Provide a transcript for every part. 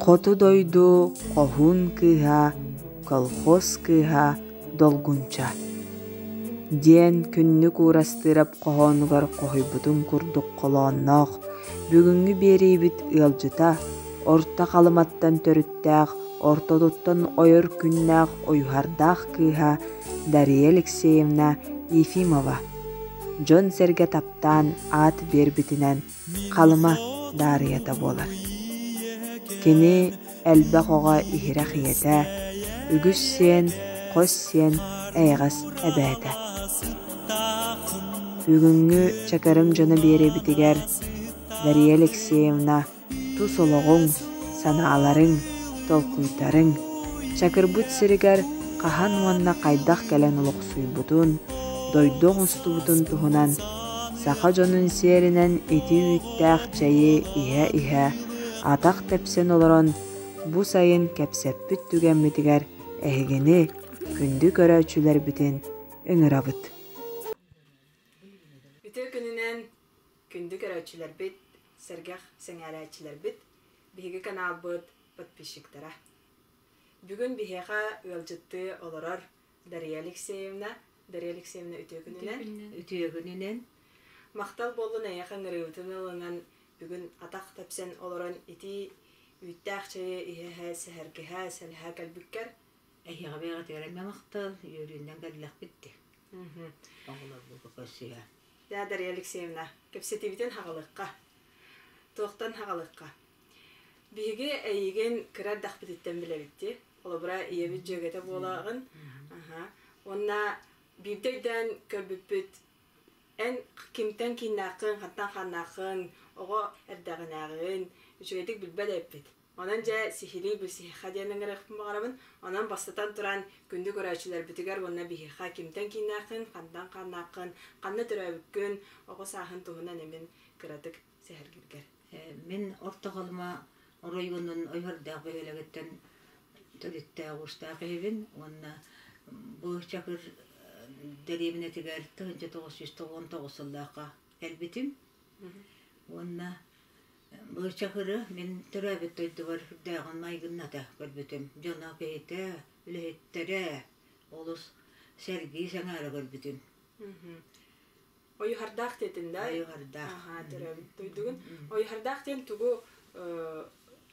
Хоту дойду хоһуун кыыһа, колхоз кыыһа Долгунча диэн Күннүк Уурастыырап хоһоонугар хоһуйбутун курдук холоонноох, бүгүҥҥү биэриибит ыалдьыта, Орто Халыматтан төрүттээх, ортотуттан ойор күннээх Ойуһардаах кыыһа Дария Алексеевна Ефимова дьон-сэргэ таптаан аат биэрбитинэн Халыма Даарыйата буолар. Кини элбэх оҕо иһирэх ийэтэ, үгүс сиэн, хос сиэн эйэҕэс эбээтэ. Бүгүҥҥү Чакырым дьоно биэриэбитигэр Дария Алексеевна тус олоҕуҥ, санааларыҥ, толкуйдарыҥ Чакырбыт сиригэр хаһан уонна хайдах кэлэн олохсуйбутун, дойду оҥостубутун туһунан саха дьонун сиэринэн ити үүттээх чэйи иһэ-иһэ атах тэпсэн олорон бу сайын кэпсэппит түгэммитигэр эһигини, күндү көрөөччүлэрбитин ыҥырабыт. Үтүө күнүнэн күндү көрөөччүлэрбит, сэргэх сэҥээрээччилэрбит, биһиги каналбыт подписчиктара. Бүгүн биһиэхэ ыалдьыттыы олорор Дария Алексеевна. Дария Алексеевна үтүө күнүнэн. Үтүө күнүнэн. Махтал буоллун эйиэхэ ыҥырыыбытын ылынан бүгүн атах тэпсэн олорон итии үүттээх чэйи иһэ-иһэ сэһэргэһэ, сэлэһэ кэлбиккэр. Эһиэхэ бэйэҕитигэр эмиэ махтал, үөрүүнэн кэллэхпит дии. Оҕолорбут көрсүһэ. Да, Дария Алексеевна, кэпсэтиибитин хаҕылыахха. Туохтан хаҕылыахха? Биһиги эйигин кыра эрдэхпититтэн билэбит дии. Холобура, ийэбит дьүөгэтэ буолаҕын. Аха. Уонна биирдэ өйдөөн көрбүппүт, эн кимтэн кииннээххин, хантан хааннааххын, оҕо эрдэҕинээҕин үчүгэйдик билбэт эбиппит. Онон дьэ сиһилии билсиһиэххэ диэн ыҥырыахпын баҕарабын. Онон бастатан туран күндү көрөөччүлэрбитигэр уонна биһиэхэ кимтэн кииннээххин, хантан хааннааххын, ханна төрөөбүккүн, оҕо сааһын туһунан эмин кыратык сэһэргиргэр. Мин Орто Халыма оройуонун Ойуһардаах бөһүөлэгиттэн төрүттээх-уустаах киһибин уонна бу Чакыр дэриэбинэтигэр 1999 сыллаахха кэлбитим. Уонна бу Чакыры мин төрөөбүт дойдубар үрдээҕин майгынната көрбүтүм. Дьоно киһитэ, үлэһиттэрэ олус сэргии сэҥээрэ көрбүтүм. Ойуһардаах диэтин да? Ойуһардаах. Аха, төрөөбүт дойдугун. Ойуһардаах диэн тугу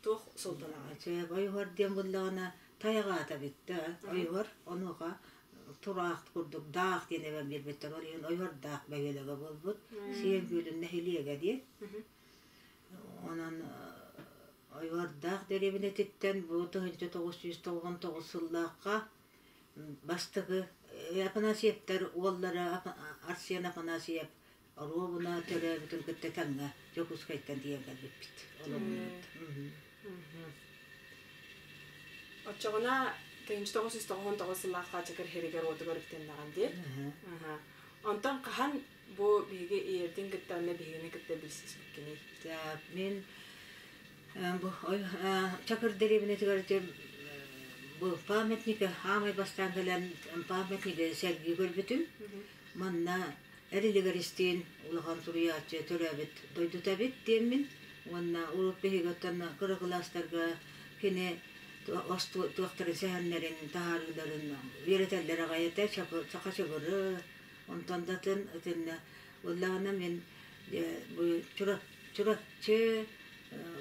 туох суолталааҕый? Ойуһар диэн буллаҕына тайах аата бүттэ. Ойуһар онуоха тураах курдук даах диэн эбэн биэрбиттэр. Ол иһин Ойуһардаах бөһүөлэгэ буолбут. Сиэн Күөлүн нэһилиэгэ диэн. Онон Ойуһардаах дэриэбинэтиттэн бу 1999 сыллаахха Бастакы Афанасьевтар уоллара Арсен Афанасьев оруобуна төрөөбүтүн кытта тэҥҥэ Дьокуускайтан тиийэн кэлбиппит. Олорбут. Оччоҕуна 1999 сыллаахха Чакыр иһэригэр-уотугар үктэннэҕин дии. Онтон хаһан бу биһиги ийэбитин кытта уонна биһигини кытта билсиспиккиний? Мин Бу Чакыр дэриэбинэтигэр ити бу памятника аамай бастаан кэлэн памятнигы сэргии көрбүтүм. Манна Эрилигэр истиин улахан суруйааччы төрөөбүт дойдута эбит диэммин уонна урут биһиги оттон кыра кылаастарга кини туохтарын сэһэннэрин таһаарыыларын үөрэтэллэр аҕай этэ саха чабыры онтон да атын итиннэ буоллаҕына мин бу Чурапчы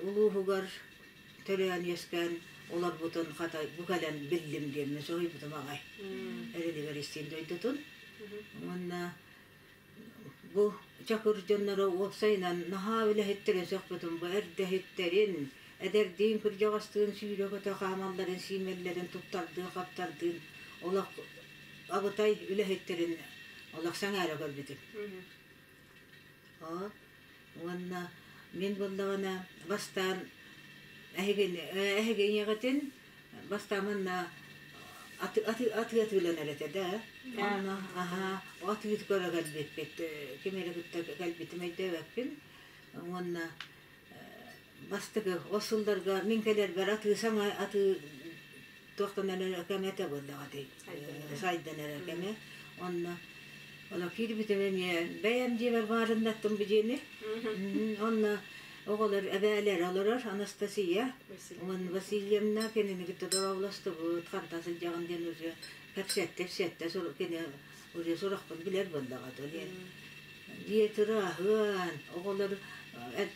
улууһугар төрөөн-үөскээн олорбутун хата бу кэлэн биллим диэммин соһуйбутум аҕай. Эрилигэр истиин дойдутун. Уонна бу Чакыр дьонноро уопсайынан наһаа үлэһиттэрин сөхпүтүм бу эрдэһиттэрин, эдэрдиин кырдьаҕастыын сүүрэ-көтө хаамалларын, сиимэллэрин туттардыы-хаптардыын олох абытай үлэһиттэрин олох сэҥээрэ көрбүтүм. Уонна мин буоллаҕына бастаан эһигини эһиги ийэҕитин бастаан манна атыы атыыланар этэ да онно аһаа атыы көрө кэлбиппит ким эрэ кытта кэлбитим өйдөөбөппүн уонна. Бастакы ол сылларга мин кэлэрбэр атыы саҥа атыы туохтан эрэ кэмэ этэ буоллаҕа дии. Сайдан эрэр кэмэ. Онно оно киирбитим эмиэ бэйэм дьиэбэр баарыннаттым бу дьиэни. Онно оҕолор эбээлэр олорор Анастасия уонна Васильевна кинини кытта дорооболостубут, хантан сылдьаҕын диэн уже кэпсэттэ кэпсэттэ кини уже сурахпын билэр буоллаҕа диэн. Дьиэ ырааһыан, оҕолор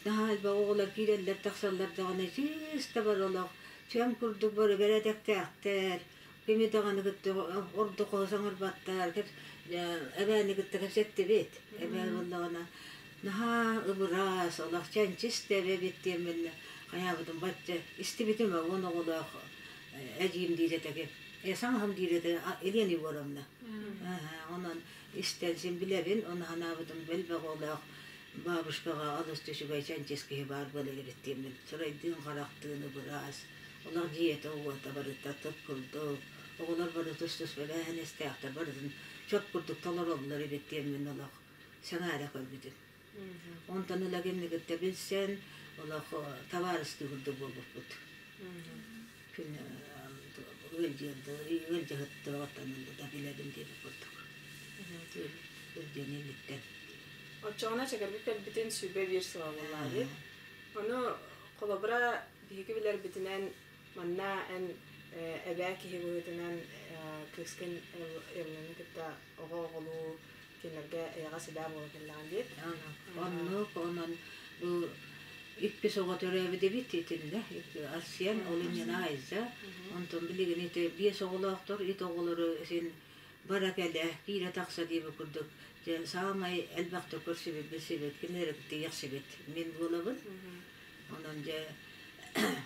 наһаа элбэх оҕолор киирэллэр тахсаллар даҕаны чыыста бар олох чөм курдук бары бэрээдэктээхтэр, кими даҕаны кытта ордук хоһу саҥарбаттар, эбээни кытта кэпсэттибит. Эбээ буоллаҕына наһаа ыбыраас, олох чэнчис да эбэбит диэммин хайаабытым бачча истибитим уон оҕолоох эдьиийим диир этэ саҥаһым диир этэ Елена Егоровна. Онон истэн син билэбин, ону санаабытым элбэх оҕолоох бабушкаҕа алыс үчүгэй чэнчис киһи баар буолар эбит диэммин сырайдыын-харахтыын ыбыраас, олох дьиэтэ-уота барыта тып курдук, оҕолор бары тус-туспа эбээһинэстээхтэр барытын чоп курдук толороллор эбит диэммин олох сэҥээрэ көрбүтүм. Онтон ыла кэнникиттэ билсэн, олох табаарыстыы курдук буолбуппут. Күн ыалдьыырды, ыалдьыһытты оттон да билэбин диэбит курдук. Ыалдьыан инниттэн. Оччоҕуна чэкэрбит кэлбитин сүбэ биир сылаллаҕа Ону холобура биһиги билэрбитинэн манна эн эбээ киһи быһыытынан кыыскын Эвлины кытта оҕо оҕолуу кинилэргэ эйэҕэс эбээ буола кэллэҕин дии. Оннук, онон бу иккис оҕо төрөөбүт эбит итиннэ Арсен, ол иннинэ Айза. Онтон билигин ити биэс оҕолоохтор, ит оҕолору син бара кэлэ, киирэ тахса диэбит курдук дьэ саамай элбэхтик көрсүбүт, билсибит, кинилэри кытта иэхсибит мин буолабын. Онон дьэ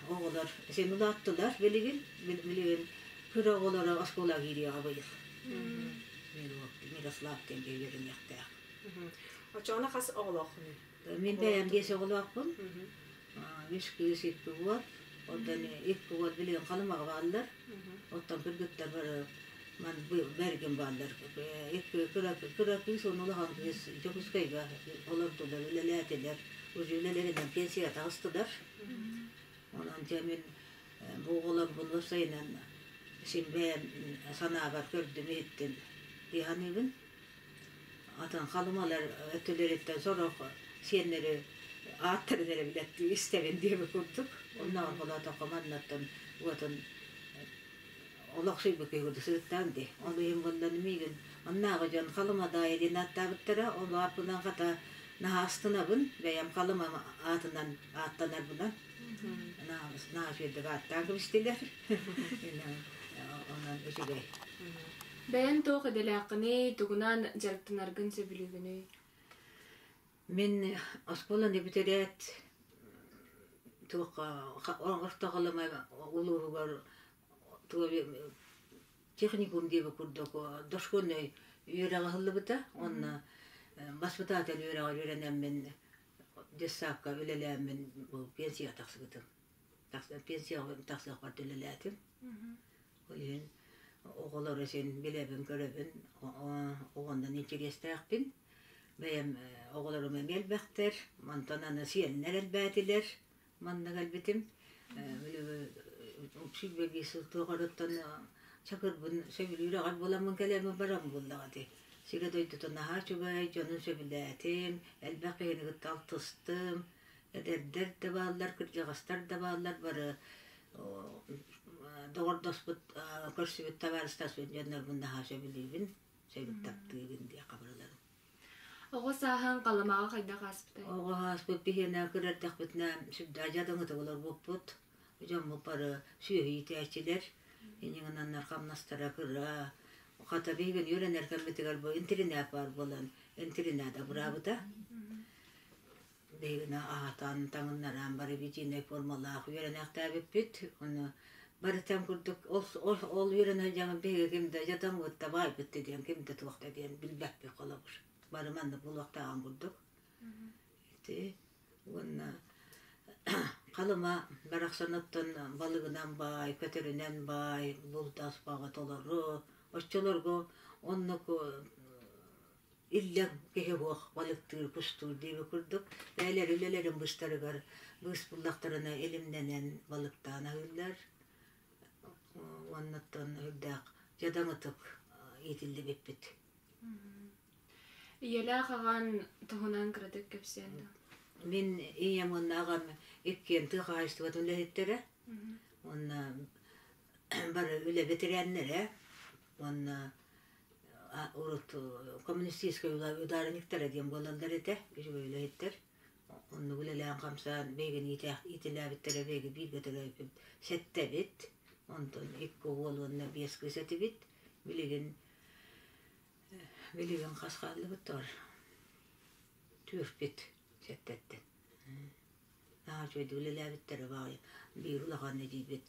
оҕолор син улааттылар билигин, билигин кыра оҕолоро оскуолаҕа киириэҕэ быйыл. Мирослав диэн үөрэниэхтээх. Оччоҕуна хас оҕолооххунуй? Мин бэйэм биэс оҕолоохпун. Үс кыыс, икки уол. Оттон икки уол билигин Халымаҕа бааллар. Оттон кыргыттар бары ман бэргин бааллар. Икки кыра, кыра кыыс уонна улахан кыыс Дьокуускайга олордулар, үлэлээтилэр. Уже үлэлэринэн пенсияҕа таҕыстылар. Онон дьэ мин бу оҕолорбун уопсайынан син бэйэм санаабар көрдүм-иһиттим дии саныыбын. Атын халымалар өттүлэриттэн сорох сиэннэри ааттарын эрэ билэттии истэбин диэбит курдук. Оннооҕор холоотоххо маннаттан уотун олохсуйбут киһи курдук сырыттаан дии. Ол иһин буоллан миигин маннааҕы дьон Халымадаайа диэн ааттаабыттара. Ол ааппынан хата наһаа астынабын. Бэйэм Халыма аатынан ааттанарбынан. Наһаа үчүгэйдик ааттаан кэбистилэр. Онон үчүгэй. Бэйэҥ туох идэлээххиний, тугунан дьарыктанаргын сөбүлүүгүнүй? Мин оскуоланы бүтэрээт туохха орто Халыма улууһугар техникум диэбит курдук дошкольнай үөрэҕи ыһыллыбыта уонна баспытаатель үөрэҕэр үөрэнэммин детсадка үлэлээммин бу пенсияҕа тахсыбытым. Пенсияҕа тахсыахпар үлэлээтим. Ол иһин оҕолору син билэбин, көрөбүн, оҕоннон интэриэстээхпин. Бэйэм оҕолорум эмиэ элбэхтэр, онтон аны сиэннэр элбээтилэр. Манна кэлбитим. Сүүрбэ сыл туох-оруттан чакырбын сөбүлүүр аҕай буоламмын кэлэммин баран буллаҕа дии. Сирэ-дойдута наһаа үчүгэй, дьонун сөбүлээтим, элбэх киһини кытта алтыстым. Эдэрдэр да бааллар, кырдьаҕастар да бааллар, бары доҕордоспут, көрсүбүт табаарыстаспыт дьоннорбун наһаа сөбүлүүбүн, сөбүл таптыыбын диэххэ барыларын. Оҕо сааһыҥ Халымаҕа хайдах ааспытай? Оҕо ааспыт биһиэнэ кыра эрдэхпитинэ сүрдээх дьадаҥытык олорбуппут. Дьоммут бары сүөһү иитээччилэр. Инньэ хамнастара кыра. Хата биһигини үөрэнэр кэммитигэр бу интэринээт баар буолан интэринээт абыраабыта. Биһигини аһатан, таҥыннаран бары едиинэй формалаах үөрэнээхтээбиппит. Ону барытын курдук ол, ол, ол үөрэнэр дьаҥын биһиги ким да дьадаҥмыт да баайбыт да диэн ким да туох да диэн билбэппит холобур. Бары маннык буолуохтааҕын курдук. Ити уонна Халыма барахсаныттан балыгынан баай, көтөрүнэн баай, булт аспаҕа толору. Оччолорго оннук иллэҥ киһи суох балыктыыр, кустуур диэбит курдук бэйэлэр үлэлэрин быстарыгар Быыс буллахтарына илимнэнэн балыктаан аһыыллар. Уоннаттан үрдээх дьадаҥытык иитиллибиппит. Ийэлээх аҕан туһунан кыратык кэпсээн да. Мин ийэм уонна аҕам иккиэн тыа хаһаайыстыбатын үлэһиттэрэ. Уонна бары үлэ бэтэрээннэрэ уонна урут коммунистическай ударниктара диэн буолаллар этэ, үчүгэй үлэһиттэр. Оннук үлэлээн-хамсаан биһигини иитэлээбиттэрэ биһиги бииргэ төрөөбүппүт сэттэбит, онтон икки уол уонна биэс кыыс этибит. Билигин билигин хас хааллыбыт тоҕор түөрпүт сэттэттэн. Наһаа үчүгэйдик үлэлээбиттэрэ баҕайы. Биир улахан эдьиийбит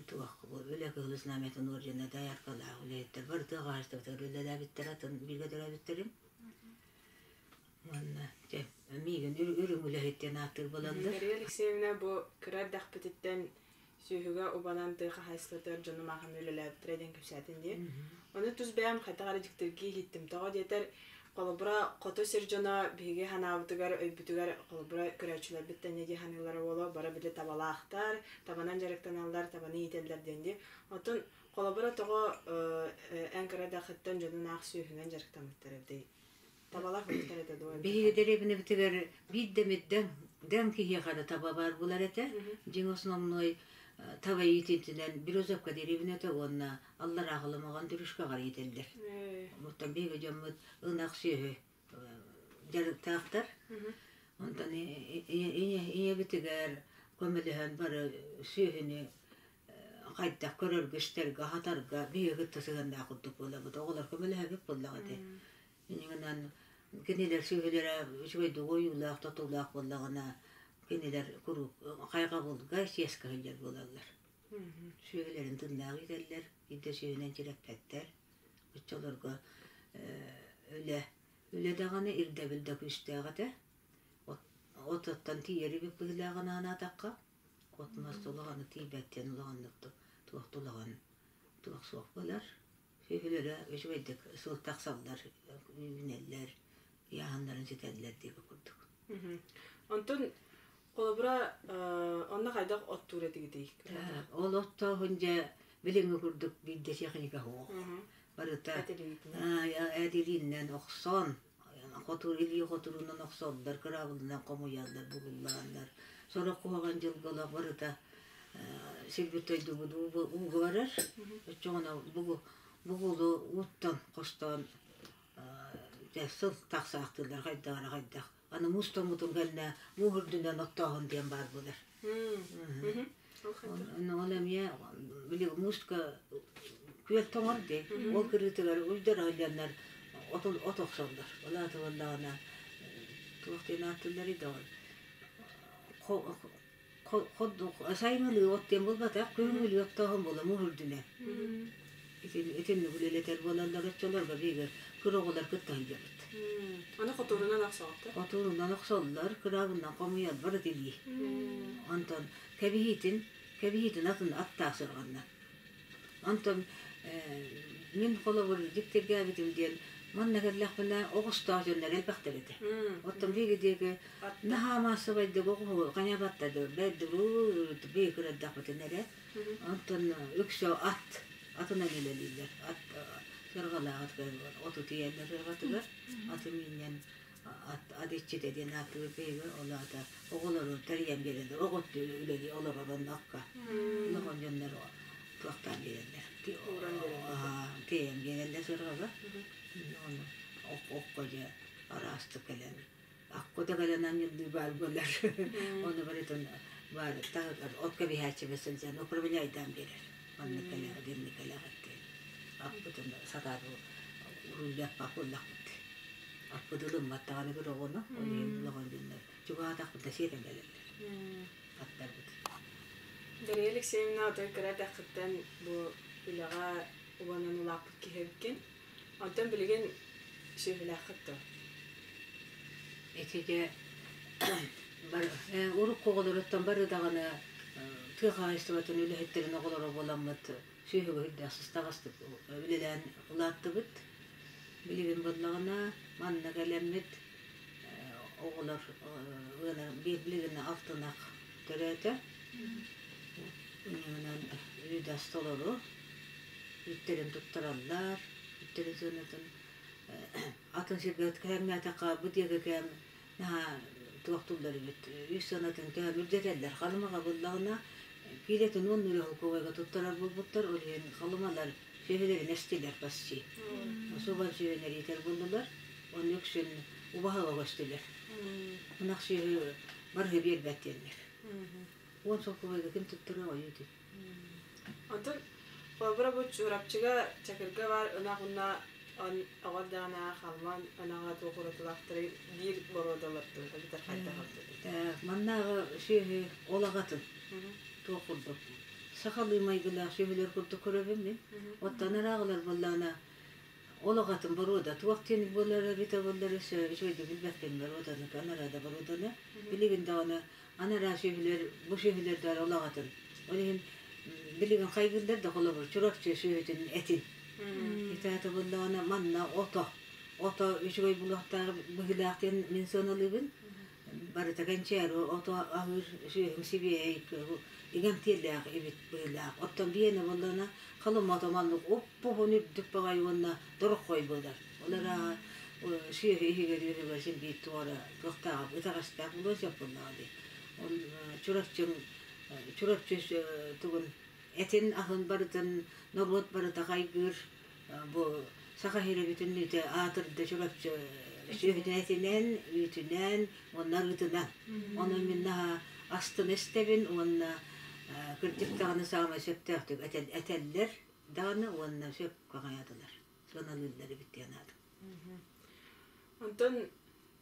туох үлэ кыһыл знамятын ордена дояркалаах үлэһиттэр бары тыа хаһаайыстыбатыгар үлэлээбиттэрэ атын бииргэ төрөөбүттэрим. Уонна дьэ миигин үрүҥ үлэһит диэн ааттыыр буолаллар. Мария Алексеевна бу кыра эрдэхпититтэн сүөһүгэ убанан тыа хаһаайыстыбатыгар дьонум аахын үлэлээбиттэрэ диэн кэпсээтин дии. Ону тус бэйэм хайдах эрэ дьиктиргии иһиттим. Тоҕо диэтэр, холобура, хоту сир дьоно биһиги санаабытыгар, өйбүтүгэр, холобура, көрөөччүлэрбит тэҥҥэ дии саныыллара буолуо, бары били табалаахтар, табанан дьарыктаналлар, табаны иитэллэр диэн дии. Оттон холобура, тоҕо эн кыра эрдэххиттэн дьонун аах сүөһүнэн дьарыктаммыттар эбитий? Табалар хойуттар этэ дуо? Биһиги дэриэбинэбитигэр биир да эмит дэҥ, дэҥ киһиэхэ да таба баар буолар этэ. Дьиҥ основной таба иитиитинэн Березовка дэриэбинэтэ уонна Аллараа Халымаҕан Дюрюшкаҕа иитэллэр. Оттон биһиги дьоммут ынах сүөһү дьарыктаахтар. Онтон ийэбитигэр көмөлөһөн бары сүөһүнү хайдах көрөргө-истэргэ, аһатарга биһиги кытта сыһыаннаах курдук буолабыт. Оҕолор көмөлөһөбүт буоллаҕа ити. Иннинэн кинилэр сүөһүлэрэ үчүгэйдик ойуулаах, тотуулаах буоллаҕына, кинилэр куруук хайҕабылга, чиэскэ сылдьар буолаллар. Сүөһүлэрин тыннаах иитэллэр, биирдэ сүөһүнэн чирэппэттэр. Оччолорго үлэ үлэ даҕаны ирдэбил да күүстээх этэ. От оттон тиийэри быһыылааҕын анаатахха, от мас улаҕаны тиийбэттэн улаҕаннык туох тулаҕан туох суох буолар. Сүөһүлэрэ үчүгэйдик сыл тахсаллар, үүнэллэр, ыйааһыннарын ситэллэр диэки курдук. Онтон холобура онно хайдах оттуур этигитий? Ол оттооһун дьэ билиҥҥи курдук биирдэ техника суох. Барыта эдилииннэн охсон, хотур илии хотуруунан охсоллор, кыраабылынан хомуйаллар, бугуллааннар. Сорох куһаҕан дьылга барыта сирбит дойдубут ууга барар. Оччоҕуна бугулу ууттан хостоон сыл тахсаахтыыллар хайдах эрэ хайдах. Аны муус тоҥмутун кэннэ муус үрдүнэн оттооһун диэн баар буолар. Ол эмиэ били мууска күөл тоҥор дии. Ол кырыытыгар уйдар аһылланнар от охсоллор. Ол аата буоллаҕына туох диэн ааттыылларый да сайыҥҥылыы от диэн буолбатах, күһүҥҥүлүү оттооһун буола муус үрдүнэн. Итинник үлэлэтэр буолаллар оччолорго биһиги кыра оҕолор кытта сылдьабыт. Аны хотуурунан охсоҕуттар? Хотуурунан охсоллор, кыраабынан хомуйаллар итилии. Онтон кэбиһиитин, кэбиһиитин атын аттаах сырҕанна. Онтон мин холобур дьиктиргээбитим диэн манна кэллэхпинэ оҕустоох дьоннор элбэхтэр этэ. Оттон биһиги диэки наһаа маассабайдык оҕуһу хайаабаттар бэрдибут биһиги кырардахпытын эрэ. Онтон үксэ ат атынан үлэлииллэр. Ат сырҕалаах оту тиийэллэр сырҕатыгар аты миинньэн ат ат иччитэ диэн ааттыыр биһиги ол аата оҕолору тэрийэн биэрэллэр оҕо үлэлии олорор онно акка улахан дьоннор туохтаан биэрэллэр тиэйэн биэрэллэр сырҕаҕа ону окко дьэ араастык кэлэн акко да кэлэн анньыллыы баар буолар ону барытын баар от кэбиһээччибэ сылдьан управляйдаан биэрэр маннык кэлэҕит инник кэлэҕит диэн аппытын сатаан уруйдаппат буоллахпыт аппыт ылыммат даҕаны бір оҕону ол иһин улахан дьоннор чугаһаатахпыт да сиэтэн кэлэллэр аттарбыт Дария Алексеевна отой кыра эрдэххиттэн бу үлэҕэ убанан улааппыт киһи эбиккин. Онтон билигин сүөһүлээххит дуо? Итигэ урукку оҕолоруттан бары даҕаны тыа хаһаайыстыбатын үлэһиттэрин оҕолоро буоламмыт сүөһүгэ үрдээх сыстаҕастык үлэлээн улааттыбыт. Билигин буоллаҕына манна кэлэммит. Оҕолор ыанар билигин алтынах төрөөтө. Инньэ үдас толору үттэрин туттараллар, үттэрин сыанатын атын сиргэ кээмнээтэххэ бу диэки кээм наһаа туохтууллар эбит үс сыанатын кээм үрдэтэллэр. Халымаҕа буллаҕына киилэтин уон нөл холкуобайга туттарар буолбуттар, ол иһин халымалар сүөһүлэрин эстилэр почти. Субан сүөһүнэр иитэр буоллулар, онно үксүн убаһаҕа көстүлэр. Ынах сүөһү барыһы биэрбэт диэннэр. Уон солкуобайга ким туттарыа ойуу дии. Онтон холобура бу Чурапчыга Чакырга баар ынах уонна оҕо эрдэҕинэ халыман ынаҕа туох уратылаахтарый биир боруодалар дуу эбэтэр хайдах ордугуй? Маннааҕы сүөһү ол аҕатын туох курдук сахалыы майгылаах сүөһүлэр курдук көрөбүн мин. Оттон арааҕылар буоллаҕына ол аҕатын боруода туох диэн буолар эбитэ буоллар өссө үчүгэйдик билбэппин боруоданы анараа да боруоданы билигин даҕаны анараа сүөһүлэр бу сүөһүлэр да ол аҕатын ол иһин билигин хайгыыллар да холобур Чурапчы сүөһүтүн этин итаата буоллаҕына манна ото ото үчүгэй булуохтаах быһыылаах диэн мин сыаналыыбын барыта кэнчээри ото аһыыр сүөһүҥ сибиэһэй игэмтиэлээх эбит быһыылаах оттон биэнэ буоллаҕына халыма маннык уппуһун үрдүк баҕайы уонна дороххой буолар. Ол эрээри сүөһү иһигэр үөһүгэр син биир туора туохтааҕа итэҕэстээх буолуон сөп буоллаҕа дии. Ол Чурапчым Чурапчы тугун этин аһын барытын норуот барыта хайгыыр бу саха сирэ бүтүннүүтэ аатырда Чурапчы сүөһүтүн этинэн, үүтүнэн уонна арыытынан. Онон мин наһаа астына истэбин уонна кырдьык даҕаны саамай сөптөөхтүк этэллэр даҕаны уонна сөп хаҥаятылар, сыаналыыллар эбит диэн аатым. Онтон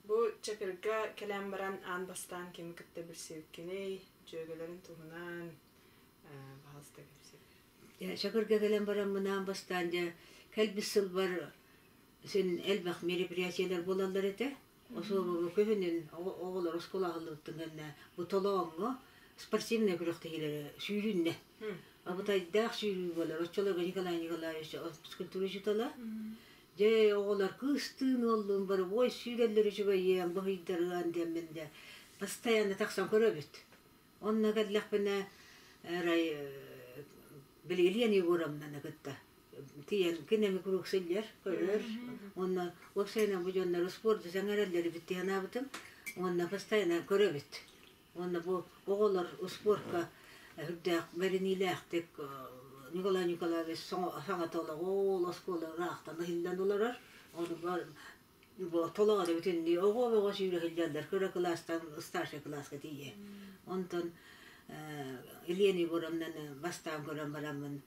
бу Чакырга кэлэн баран аан бастаан кими кытта билсибиккиний, дьүөгэлэрин туһунан баһаалыста кэпсиир. Чакырга кэлэн бараммын аан бастаан дьэ кэлбит сылбар син элбэх мероприятиелар буолаллар этэ. Особо күһүнүн оҕолор оскуола аһыллыбыттын кэннэ бу толооҥҥо спортивнай күрэхтэһиилэри сүүрүүннэ. Абытайдаах сүүрүү буолар. Оччолорго Николай Николаевич физкультура учуутала. Дьэ оҕолор кыыстыын уоллуун бары ой сүүрэллэр үчүгэйиэн, быһыйдарыан диэммин дэ постоянно тахсан көрөбүт. Онно кэллэхпинэ арай били Елена Егоровнаны кытта тиийэн кинеми куруук сылдьар, көрөр. Уонна уопсайынан бу дьоннор спорду сэҥээрэллэр эбит дии санаабытым. Уонна постоянно көрөбүт. Уонна бу оҕолор успуорка үрдээх бэриниилээхтик Николай Николаевич саҥата олоҕу оскуола ыраахтан ыһыллан олорор. Ону толоҕо да бүтүннүү оҕо-оҕо сүүрэ сылдьаллар кыра кылаастан старшай кылааска тиийэ. Онтон Елена Егоровнаны бастаан көрөн бараммын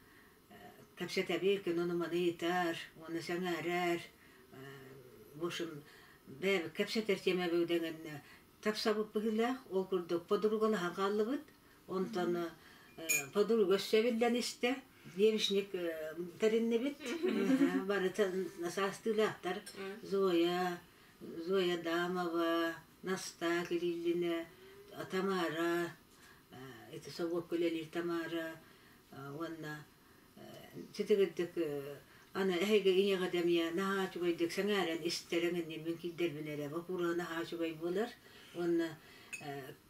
кэпсэтэбит, ону-маны ыйытар, уонна сэҥээрэр, в общем, бэйэбит кэпсэтэр тиэмэбит дэҥэннэ тапсабыт быһыылаах, ол курдук подругалаһан хааллыбыт, онтон подруга өссө эбиллэн истэ, девичник тэриннибит, барыта саастыылаахтар Зоя, Зоя Дамова, Настаа Кириллина, Тамара, ити собуокка үлэлиир Тамара уонна ситигирдик аны эһиги ийэҕит эмиэ наһаа үчүгэйдик сэҥээрэн истэриҥ иннин мин киирдэрбин эрэ боппуруоһа наһаа үчүгэй буолар уонна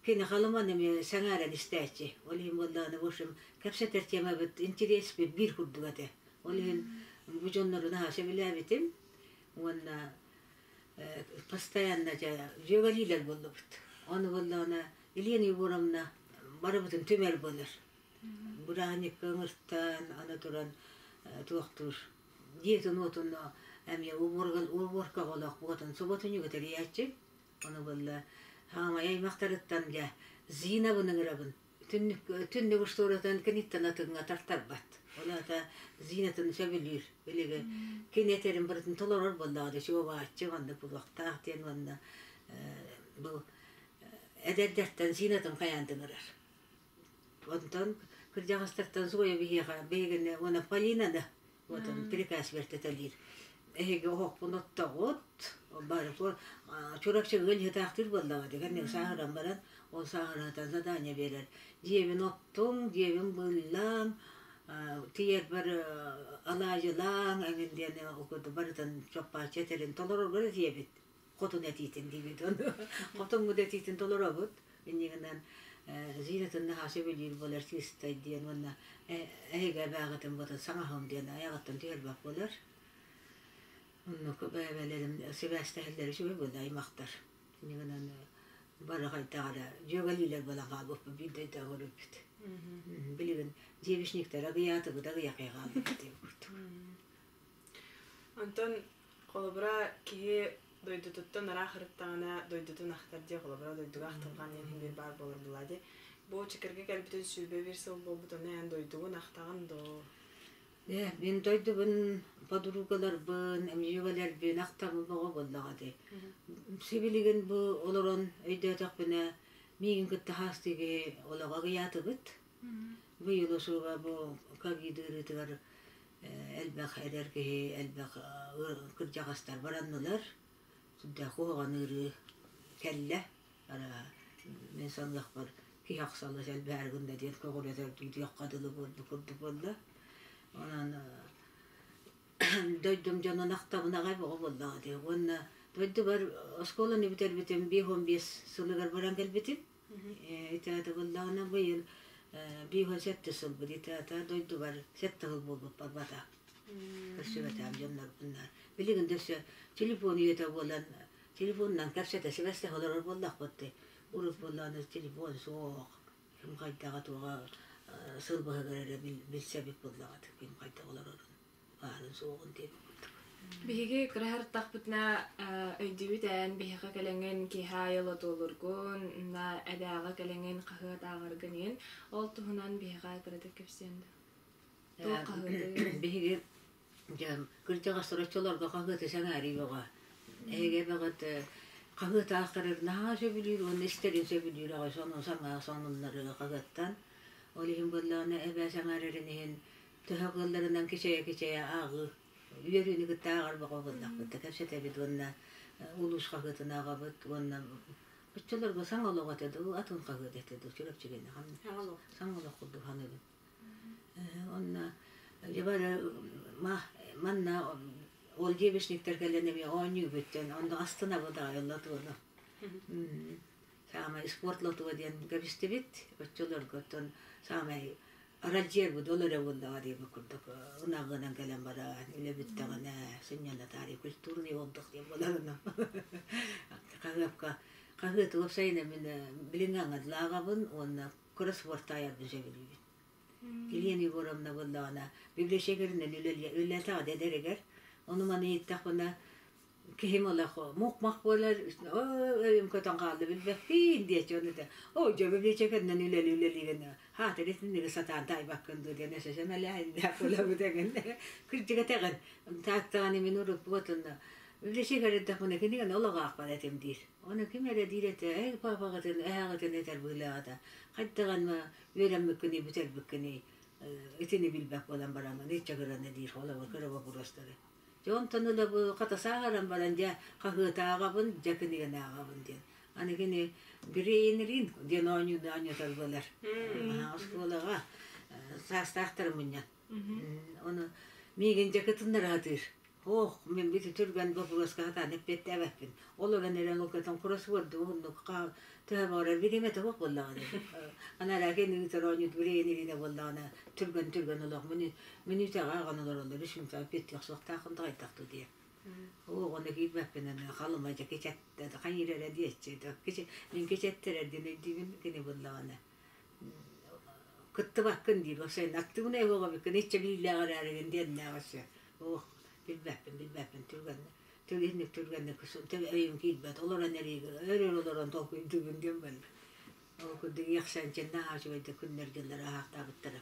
кини халыман эмиэ сэҥээрэн истээччи ол иһин буоллаҕына в общем кэпсэтэр темабыт интириэспит биир курдук этэ ол иһин бу дьоннору наһаа сөбүлээбитим уонна постоянно дьэ дьүөгэлиилэр буоллубут ону буоллаҕына Елена Егоровна барыбытын түмэр буолар Бырааһынньыкка ыҥыртаан, аны туран туохтуур дьиэтин-уотун эмиэ убуорка оҕолоох буотун субуотунньугу тэрийээччи. Ону буолла хаамай аймахтарыттан дьэ Зинабын ыҥырабын. Түннүк түннүк устуоратан киниттэн атыҥҥа тартарбат. Ол аата Зинатын сөбүлүүр. Билиги кини этэрин барытын толорор буоллаҕа дии чуобааччы маннык буолуохтаах диэн уонна бу эдэрдэртэн Зинатын хайаан да ыҥырар. Онтон кырдьаҕастартан Зоя биһиэхэ биһигини уонна Полина да вот приказ бэртэтэлиир. Эһиги оһохпун оттоҕут, бары Чурапчы ыалдьытаахтыыр буоллаҕа дии, кэнники сааһыран баран, ол сааһыратан задание биэрэр. Дьиэбин оттуҥ, дьиэбин быыллааҥ, тиийэрбэр алаадьылааҥ эҥин диэн ол курдук барытын чоппооччу этэрин толорорго да тиийэбит. Хотун этиитин диибит ону. Хотуҥҥут этиитин толоробут. Иннигинэн Зинатын наһаа сөбүлүүр буолар чыыстай диэн уонна эһиги эбээҕитин ботун саҥаһым диэн айаҕыттан түһэрбэт буолар. Оннук бэйэлэрин сибээстэһэллэрэ үчүгэй буолла аймахтар. Иннигинэн бары хайдах эрэ дьүөгэлиилэр буолан хаалбыппыт биирдэ өйдөөн көрбүппүт. Билигин девичниктэр агыйаатыбыт агыйахай хаалбыт диэн курдук. Онтон холобура киһи дойдутуттан ыраах ырыттаҕына дойдутун ахтар дии холобура дойдуга ахтылҕан диэн иһин биир баар буолар буолаа дии. Бу Чакырга кэлбитин 21 сыл буолбут ону эн дойдугун ахтаҕын дуо? Ээ, мин дойдубун подругаларбын, дьүөгэлэрбин ахтабын бөҕө буоллаҕа дии. Сибилигин бу олорон өйдөөтөхпүнэ, миигин кытта хаастыы киһи олоҕо аҕыйаатыбыт. Быйыл осуоба бу ковид ыарыытыгар элбэх эдэр киһи, элбэх кырдьаҕастар бараннылар. Сүрдээх куһаҕан ыарыы кэллэ. Мин саныахпар киһи ахсалла элбээн гынна диэн көҕүрэтэр дьиэххэ дылы буолбут курдук буолла. Онон дойдум дьонун ахтабын аҕай бөҕө буоллаҕа дии. Уонна дойдубар оскуоланы бүтэрбитим 55 сылыгар баран кэлбитим. Ити аата буоллаҕына быйыл 57 сылбыт ити аата дойдубар сэттэ сыл буолбут барбата. Көрсүбэтэҕим дьоннорбунна. Билигин да өссө телефон үйэтэ буолан телефонунан кэпсэтэ сибээстэһэ олорор буоллахпыт дии. Урут буоллаҕына телефон суох, ким хайдаҕа туоҕа сыл баһыгар эрэ билсэбит буоллаҕа ким хайдах олорорун, баарын суоҕун диэбит курдук. Биһиги кыра сырыттахпытына өйдүүбүт эн биһиэхэ кэлэҥҥин киэһэ аайы лотуолургун, на эбээҕэ кэлэҥҥин хаһыат ааҕаргын иһин ол туһунан биһиэхэ кыратык кэпсиэн да. Туох хаһыаты? Биһиги Дьэ, кырдьаҕастар оччолорго хаһыаты сэҥээрии бөҕө. Эһиги эбэҕит хаһыат аахтарар наһаа сөбүлүүр уонна истэрин сөбүлүүр аҕай сонун саҥа сонуннары хаһыаттан. Ол иһин буоллаҕына эбээ сэҥээрэрин иһин төһө кыалларынан кичэйэ-кичэйэ ааҕыы үөрүүнү кытта ааҕар бөҕө буоллахпыт да кэпсэтэбит уонна улуус хаһыатын ааҕабыт уонна оччолорго саҥа олох этэ дуу атын хаһыат этэ дуу Чурапчыгына саҥа олох курдук саныыбын. Онно манна ол девичниктэр кэлэн эмиэ оонньуубуттан онно астынабыт аҕай лотуону. Саамай спорт лотуо диэн кэбистибит оччолорго оттон саамай арадьыарбыт ол эрэ буоллаҕа диэбит курдук ынаҕынан кэлэн баран үлэ бүттэҕинэ сынньана таарыйа культурный отдых диэн буоларына хаһыапка хаһыаты уопсайынан мин билиҥҥи аҥардылааҕабын уонна кроссворд таайарбын сөбүлүүбүн. Елена Егоровна буоллаҕына библиотекарынан үлэлээтэҕэ эдэригэр ону маны иһиттэхпинэ киһим олох мух-мах буолар өйүм көтөн хаалла билбэппин диэччи ону этэ оо дьэ библиотекарынан үлэлии үлэлиигин хаатыр итинниги сатаан таайбаккын дуу диэн өсөсө мэлээһиннээх буолабыт эҥин кырдьык этэҕин тааттаҕын мин урут буотунна библиотекарь эрдэхпинэ кинигэни олох аахпат этим диир Ону ким эрэ диир этэ, эй папаҕытын, эһэҕитин этэр быһыылааҕа хайдаҕына үөрэммиккиний, бүтэрбиккиний, итини билбэт буолан бараҥҥын иччэ гыраны диир холобур кыра боппуруостары. Дьэ онтон ыла бу хата сааһыран баран дьэ хаһыаты ааҕабын, дьэ кинигэни ааҕабын диэн. Аны кини Грейнрин диэн оонньууну оонньотор буолар. Оскуолаҕа саастаахтары мунньан. Ону миигин дьэ кытыннара сатыыр. Ох, мин бити түргэн боппуруоска сатаан эппиэттээбэппин. Ол эрэн эрэн ол кэтэн кроссворду уһуннук төһө баҕарар бириэмэтэ суох буоллаҕына. Анараа кэннин ыытар оонньуут билигин илиинэ буоллаҕына түргэн-түргэн олох мүнүүтэҕэ ааҕан олороллор үс мүнүүтэҕэ эппиэттиэх суохтааххын да хайдах дуу диэн. Оо, ону киирбэппин аны халыма дьэ кичэттэ хайыыр эрэ диэччи мин кичэттэрэр диэн өйдүүбүн кини буоллаҕына кыттыбаккын диир уопсайынан актыыбынай буолабыккын иччэ бииллээх эрээригин диэннээх өссө ох билбэппин билбэппин түргэнник түргэнник түргэнник өйүм киирбэт олорон эриигин өр өр олорон толкуйдуубун диэн буолла ол курдук иэхсээнчэн наһаа үчүгэйдик күннэр-дьыллар аһаахтаабыттара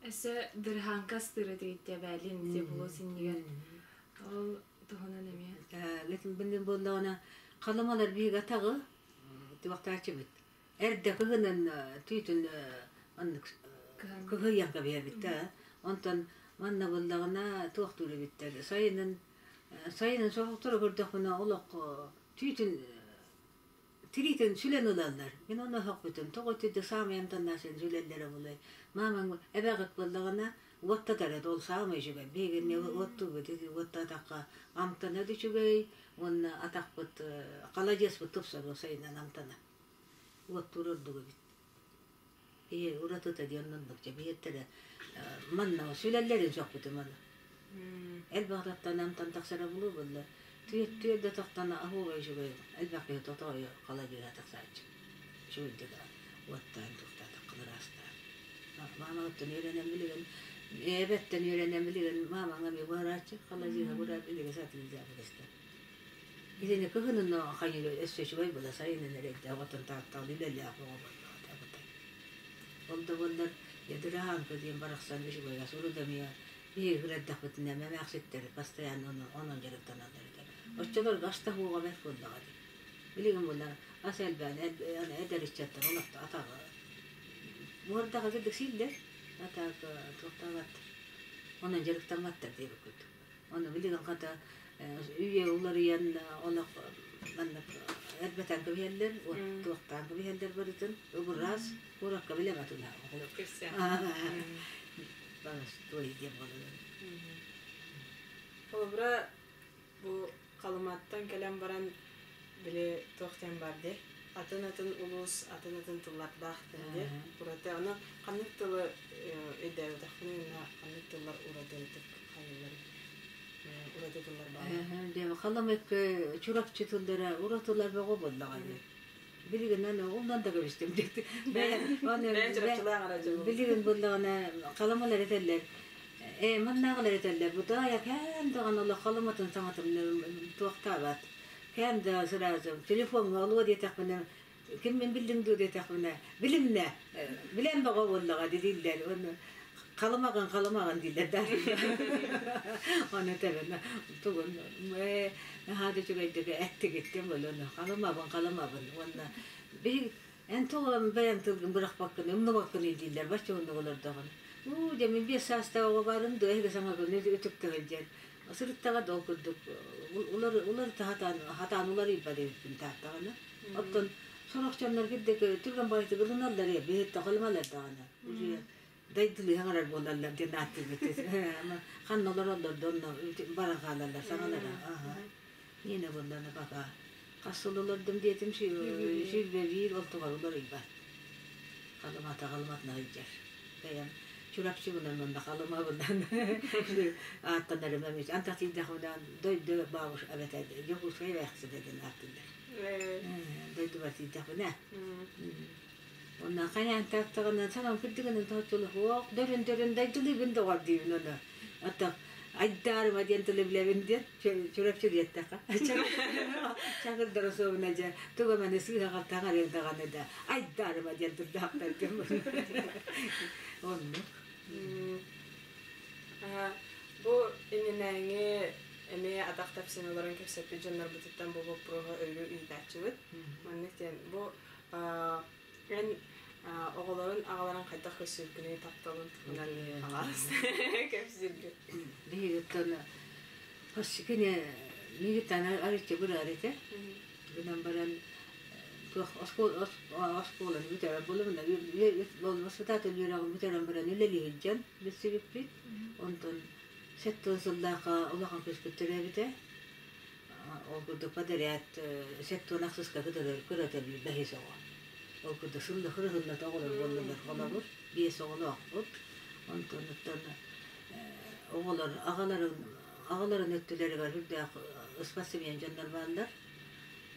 Өссө дырыһааҥка астыыра тигиттэ бээлин тепло синньигэр ол туһунан эмиэ Лэтин буоллаҕына халымалар биһиги атаҕы туохтааччыбыт Эрдэ кыһынын түүтүн оннук кыһыйан кэбиһэбит да онтон манна буллаҕына туохтуур эбиттэр сайынын сайынын соһуктара көрдөхпүнэ олох түүтүн Тириитин сүлэн ылаллар. Мин ону өһөхпүтүм. Тоҕо итирдэ саамай амтаннаах син сүлэллэрэ буолуой? Маамаҥ эбэҕит буоллаҕына уоттатар этэ, ол саамай үчүгэй. Биһиги эмиэ уоттуубут, ити уоттаатахха амтана да үчүгэй уонна атахпыт халадьыаспыт тупсар сайынан амтана. Уоттуур ордук эбит. Ийэ уратыта диэн оннук дьэ биһиэттэрэ манна сүлэллэрин сөхпүтүм аны. Элбэх тахтан амтан тахсара булуу буолла. Түөт да тахтан аһуобай үчүгэй элбэх киһи тотоойу халадьыыра тахсааччы. Үчүгэйдик уоттаан туохтаатаххына ыраастаан. Маамаҕыттан үөрэнэн билигин эбэттэн үөрэнэн билигин маамаҥа эмиэ буһарааччы халадьыыра бура билиги сатыыр Итини кыһынын хайыы өссө үчүгэй буола сайынын эрэйдээх отон тааттаҕын үлэлээх оҕо буоллаҕа Ол да буоллар ядыраанка диэн барахсан үчүгэйгэ урут эмиэ биһиги кыра эрдэхпитинэ эмээхситтэр постоянно онон дьарыктаналлар этэ. Оччолорго ас да суоҕа бэрт буоллаҕа дии. Билигин буоллар ас элбээн эдэр ыччаттар олохто атаҕы муордаҕа кырдык сииллэр, атаак туохтаабаттар. Онон дьарыктамматтар диэбит курдук. Ону билигин хата үйэ уларыйан олох маннык эрбэтэн кэбиһэллэр, туохтаан кэбиһэллэр барытын ыбыраас куоракка билэбат улахан туой диэн буолар. Холобура, бу Халыматтан кэлэн баран били туох диэн бар дии атын-атын улуус атын-атын тыллардаах диэн ураты аны ханнык тылы өйдөөбөтөхпүнүй уонна ханнык тыллар уратытык хайаллар ураты тыллар бааллар Дьэ, Халымыкка Чурапчы тыллара уратылар бөҕө буоллаҕа дии. Билигин аны оннан да көрүстүм диэт. Бэйэм чурапчылаах эрэ дьолум. Билигин буоллаҕына халымалар этэллэр. Ээ, маннааҕылар этэллэр, бутаайа кэм даҕаны олох халыматын саҥатын туохтаабат. Кэм да сразу телефоҥҥа олуо диэтэхпинэ, ким мин биллиҥ дуо диэтэхпинэ, билимнэ, билэн бөҕө буоллаҕа дииллэр. Уонна халымаҕын халымаҕын дииллэр да. Ону этэбин, тугун ээ наһаа да үчүгэйдик эттигиттэн буолуон халымабын халымабын уонна биһиги эн тоҕо бэйэҥ тылгын бырахпаккын умнубаккын дииллэр бачча оннук олордоҕун уу дьэ мин 5 саастаах оҕо баарым дуо эһиги саҥагын үтүктэгил диэн сырыттаҕа да ол курдук улар улар хатаан хатаан уларыйбат эбиппин тааттаҕына оттон сорох дьоннор кирдик түргэн баҕайытык ылыналлар ээ биһиттэ халымалар даҕаны дайдылыы хаҥарар буолаллар диэн ааттыыбыт ханна олороллор да онно баран хаалаллар саҥалара Нина буоллаҕына пока хас сыл олордум диэтим 21 ол тухары уларыйбат халымата халыматына сылдьар бэйэм Чурапчыбынан уонна Халымабынан ааттанарым эмиэ антах тиийдэхпинэ дойду бабушка эбэтэ Дьокуускай эбээхсинэ диэн ааттыыллар дойдубар тиийдэхпинэ Онно хайаан тааттаҕына санаам кырдьыгынан тоһоччулуһуох, дөрүн-дөрүн дайдылыыбын доҕор диибин ону. Ото айдаарыма диэн тылы билэбин диэн Чурапчы диэттэххэ. Чакырдара суобуна дьэ тугу эмэни сыыһа-халтаҥ арыйар даҕаны да айдаарыма диэн тылдаахтар диэн Оннук. Бу иннинээҥи эмиэ атах тэпсэн олорон кэпсэппит дьоннорбутуттан бу боппуруоһу өрүү ыйытааччыбыт. Маннык диэн бу Эн оҕолорун аҕаларын хайдах көрсүбүккүнүй тапталын туһунан аҕаас кэпсииргин. Биһигиттэн кини миигиттэн арыччы быраар этэ. Гынан баран туох оскуоланы бүтэрэн буолумуна воспитатель үөрэҕин бүтэрэн баран үлэлии сылдьан билсибиппит. Онтон 70 сыллаахха улахан кыыспыт төрөөбүтэ. Ол курдук подряд 76-ка кытары кырата бэһис оҕо. Ол курдук сылла хырыһынната оҕолор буоллулар холобур, биэс оҕолоохпут. Онтон оттон оҕолор аҕаларын аҕаларын өттүлэригэр үрдээх ыспасымыйан дьоннор бааллар.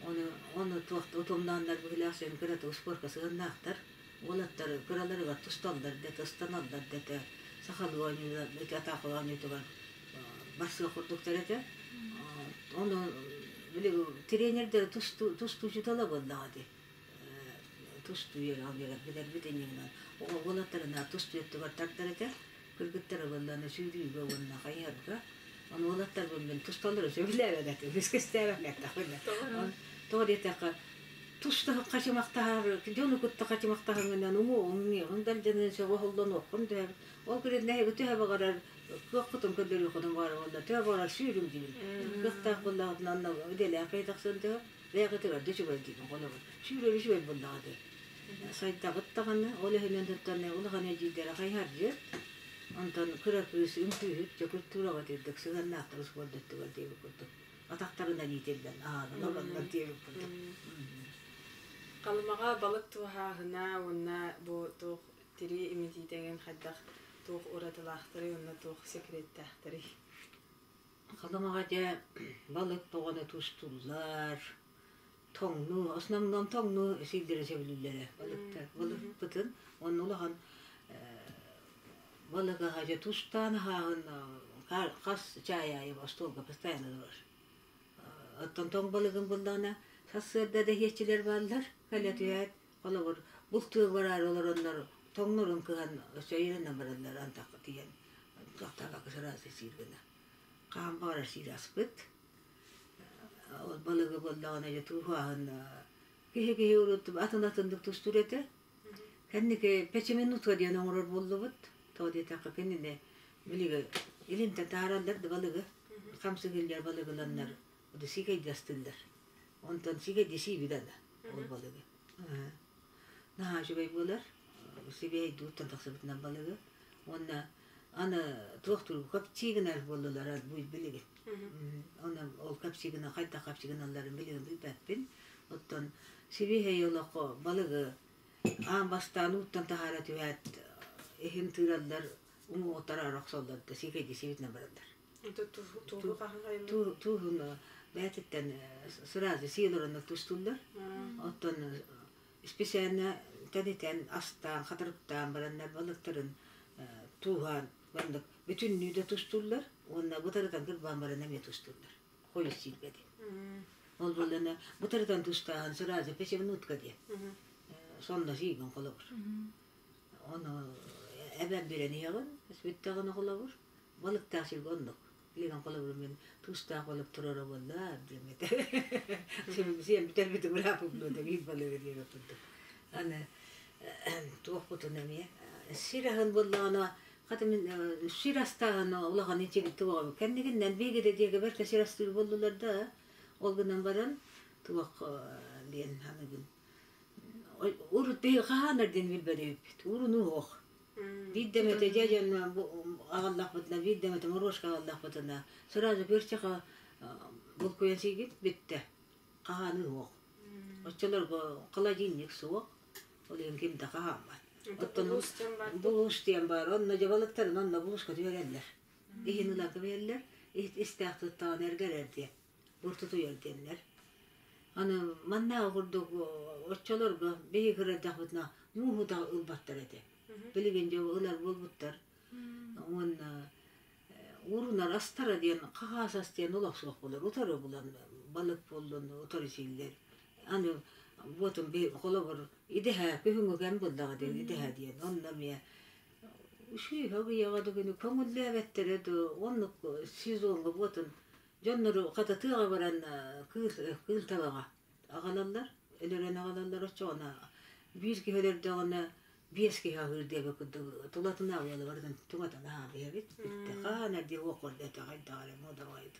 Ону ону туох утумнааннар быһыылаах син кырата успуорка сыһыаннаахтар. Уолаттар кыраларыгар тусталлар дэтэ, ыстаналлар дэтэ, сахалыы оонньуулар ити атаакалыы оонньуутугар барсыах курдуктар этэ. Ону били тренердэр тустуучутала буоллаҕа дии. Тустуу үөрэх билэрбит иннинэн оҕо уолаттарына тустуу өттүгэр тардар этэ. Кыргыттара буоллаҕына сүүрүүгэ уонна хайыһарга. Ону уолаттарбын мин тусталлары сөбүлээбэт этим, искэстээбэт эттэхпинэ. Тоҕо диэтэххэ туста хачымахтаһар, дьону кытта хачымахтаһаргынан умуоҕуҥ, далдьанын сөҕө оһоллонуоххун дөһөбүт. Ол курдук нэһиги төһө баҕарар кыаххытын көрдөрүөххүтүн баҕарар буолла, төһө баҕарар сүүрүҥ диибин. Кыахтаах буоллаҕытына онно идэлээх киһи тахсан төһө. Бэйэҕитигэр да үчүгэй диибин холобур. Сүүрэр үчүгэй буоллаҕа дии. Сайдаҕыт даҕаны, ол иһинэн туттан улахан эдьиийдэрэ хайыһардьыт. Онтон кыра кыыс үҥкүүһүт, дьэ культураҕа тирдик сыһыаннаахтар успуорт өттүгэр диэбит курдук. Атахтарынан иитиллэн аһаанан олордор диэбит курдук. Халымаҕа балык туһааһына уонна бу туох тирии имитиитэҥин хайдах туох уратылаахтарый уонна туох секреттээхтэрий? Халымаҕа дьэ балык тоҕону тустуллар, тоҥнуу, основном тоҥнуу сирдэрэ сөбүлүүллэрэ балыктар. Балыкпытын уонна улахан балыгаһа дьэ тустаан аһааһын хас чаай аайы остуолга постоянно турар. Оттон тоҥ балыгын буллаҕына сарсыарда да иһиэччилэр бааллар, кэлэ түһээт, холобур, бултуур бараары олороннор тоҥнорун кыһан өссө өйөнөн бараллар антах тиийэн тохтообокко сразу сиир гына. Хаһан баҕарар сиир аспыт. Ол балыгы буоллаҕына дьэ тууһааһын киһи-киһи урут атын-атыннык тустуур этэ. Кэнники печеменутка диэн оҥорор буоллубут. Тоҕо диэтэххэ кинини билиги илинтэн таһаараллар да балыгы. Хамсыгыллар балыгыланнар сигэйди астыыллар. Онтон сигэйди сиибит аны ол балыгы. Наһаа үчүгэй буолар. Сибиэһэй дууттан тахсыбытынан балыгы. Уонна аны туох туругу копчи гынар буоллулар билигин. Оны ол копчи гына хайдах копчи гыналларын билигин билбэппин. Оттон сибиэһэй олоххо балыгы аан бастаан ууттан таһаара түһээт иһин тыыраллар, уҥуоҕуттара охсоллор да сиикэйди сибитинэн бараллар. Тууһун бэйэтиттэн сразу сиэл оронно тустуллар. Оттон специально тэнитэн, астаан, хатырыктаан бараннар балыктарын тууһаан маннык бүтүннүү да тустуллар уонна бытарытан кырбаан баран эмиэ тустуллар. Хойус сииргэ диэн. Ол буоллана бытарытан тустааһын сразу пятиминутка диэн. Сонно сиигин холобур. Ону эбэн билэн иһэҕин, бүттэҕинэ холобур. Балыктаах сиргэ оннук. Билигин холобур мин туустаах балык турара буолла диэм этэ. Сиэн бүтэрбитим ырааппын да биир балыгы диэбит курдук. Аны туохпутун эмиэ сир аһын буоллаҕына хата мин сир астааһын улахан инчигит туоҕа кэннигиннэн биһиги диэки бэркэ сир астыыр буоллулар да ол гынан баран туох диэн аныгын урут биһиги хаһаанар диэн билбэт эбиппит уруну уох Биирдэ эмэтэ дьэ дьон аҕаллахпытына, биирдэ эмэтэ морошка аҕаллахпытына, сразу перчаха булкуйан сиигит бүттэ. Хаһааныы суох. Оччолорго холодильник суох, ол иһин ким да хаһааммат. Оттон булуус диэн баар, онно дьэ балыктарын онно булууска түһэрэллэр. Иһин ыла кэбиһэллэр, истээх туттаҕына эргэрэр диэн, буртутуйар диэннэр. Аны маннааҕы курдук оччолорго биһиги кыра эрдэхпитинэ мууһу да ылбаттар этэ. Билигин дьэ ылар буолбуттар. Уонна уурунар астара диэн хаһаас ас диэн олох суох буолар. Утары булан балык буоллун утары сииллэр. Аны буотун холобур идэһэ күһүҥҥү кэм буоллаҕа диэн идэһэ диэн. Онно эмиэ сүүһэ ыйаҕа да күнү көҥүллээбэттэрэ дуу оннук сезоҥҥа буотун Дьоннору хата тыаҕа баран кыыл, кыыл табаҕа аҕалаллар, өлөрөн аҕалаллар оччоҕуна биир киһи өлөрдөҕүнэ биэс киһи аһыыр диэбит курдук тулатынааҕы ыалы барытын туҥатан аһаан иһэбит. Бүттэ хаһан эрдии уох көрдөтө хайдах эрэ муодарҕайыт.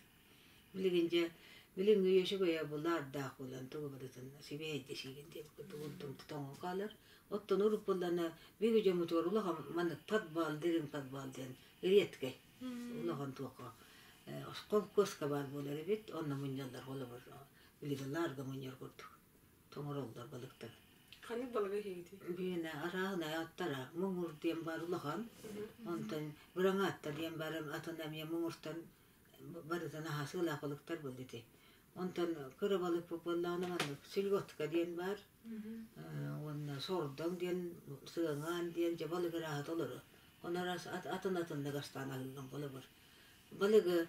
Билигин дьэ билиҥҥи үйэ үчүгэйэ булаардаах буолан тугу барытын сибиэһэйдэ сиигин диэбит курдук урдум тоҥон хаалар. Оттон урут буоллаҕына биһиги дьоммутугар улахан маннык подвал дириҥ подвал диэн редкэй Улахан туохха холкуоска баар буолар эбит, онно мунньаллар холобур билигин лаарга мунньар курдук тоҥороллор балыктары. Ханнык балыгы иһигитий? Биэнэ арааһынай аттара муҥур диэн баар улахан, онтон быраҥаатта диэн баар атын эмиэ муҥуртан барытын аһаа сыалаах балыктар буолла ити. Онтон кыра балык буоллаҕына маннык селедка диэн баар, уонна сордоҥ диэн, сыаҥаан диэн дьэ балык ырааһа толору. Онон атын-атыннык астаан аһыыгын холобур. Балыгы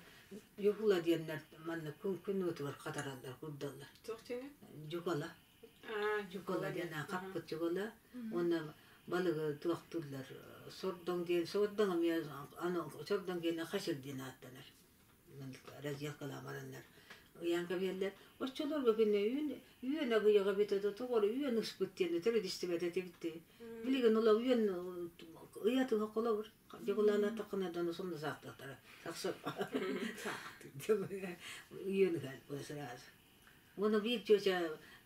дьукула диэннэр маннык күн күн уотугар хатараллар, курдаллар. Туох диэни? Дьукала. Дьукала диэн хаппыт дьукала. Уонна балыгы туохтууллар сордоҥ диэн сордоҥ эмиэ аны сордоҥ диэн хасыр диэн ааттанар. Разделкалаан бараннар ыйаан кэбиһэллэр. Оччолорго кинини үүн үөн агыйаҕа эбитэ да тоҕо эрэ үөн ыспыт диэн өтөрү истибэт этибит дии. Билигин ыла үөн ыйа тыһа холобур дьокулаалаатаххына дьону сонно саахтыахтара. Сахсар саахтык үөн ыһар сразу. Уонна биир тетя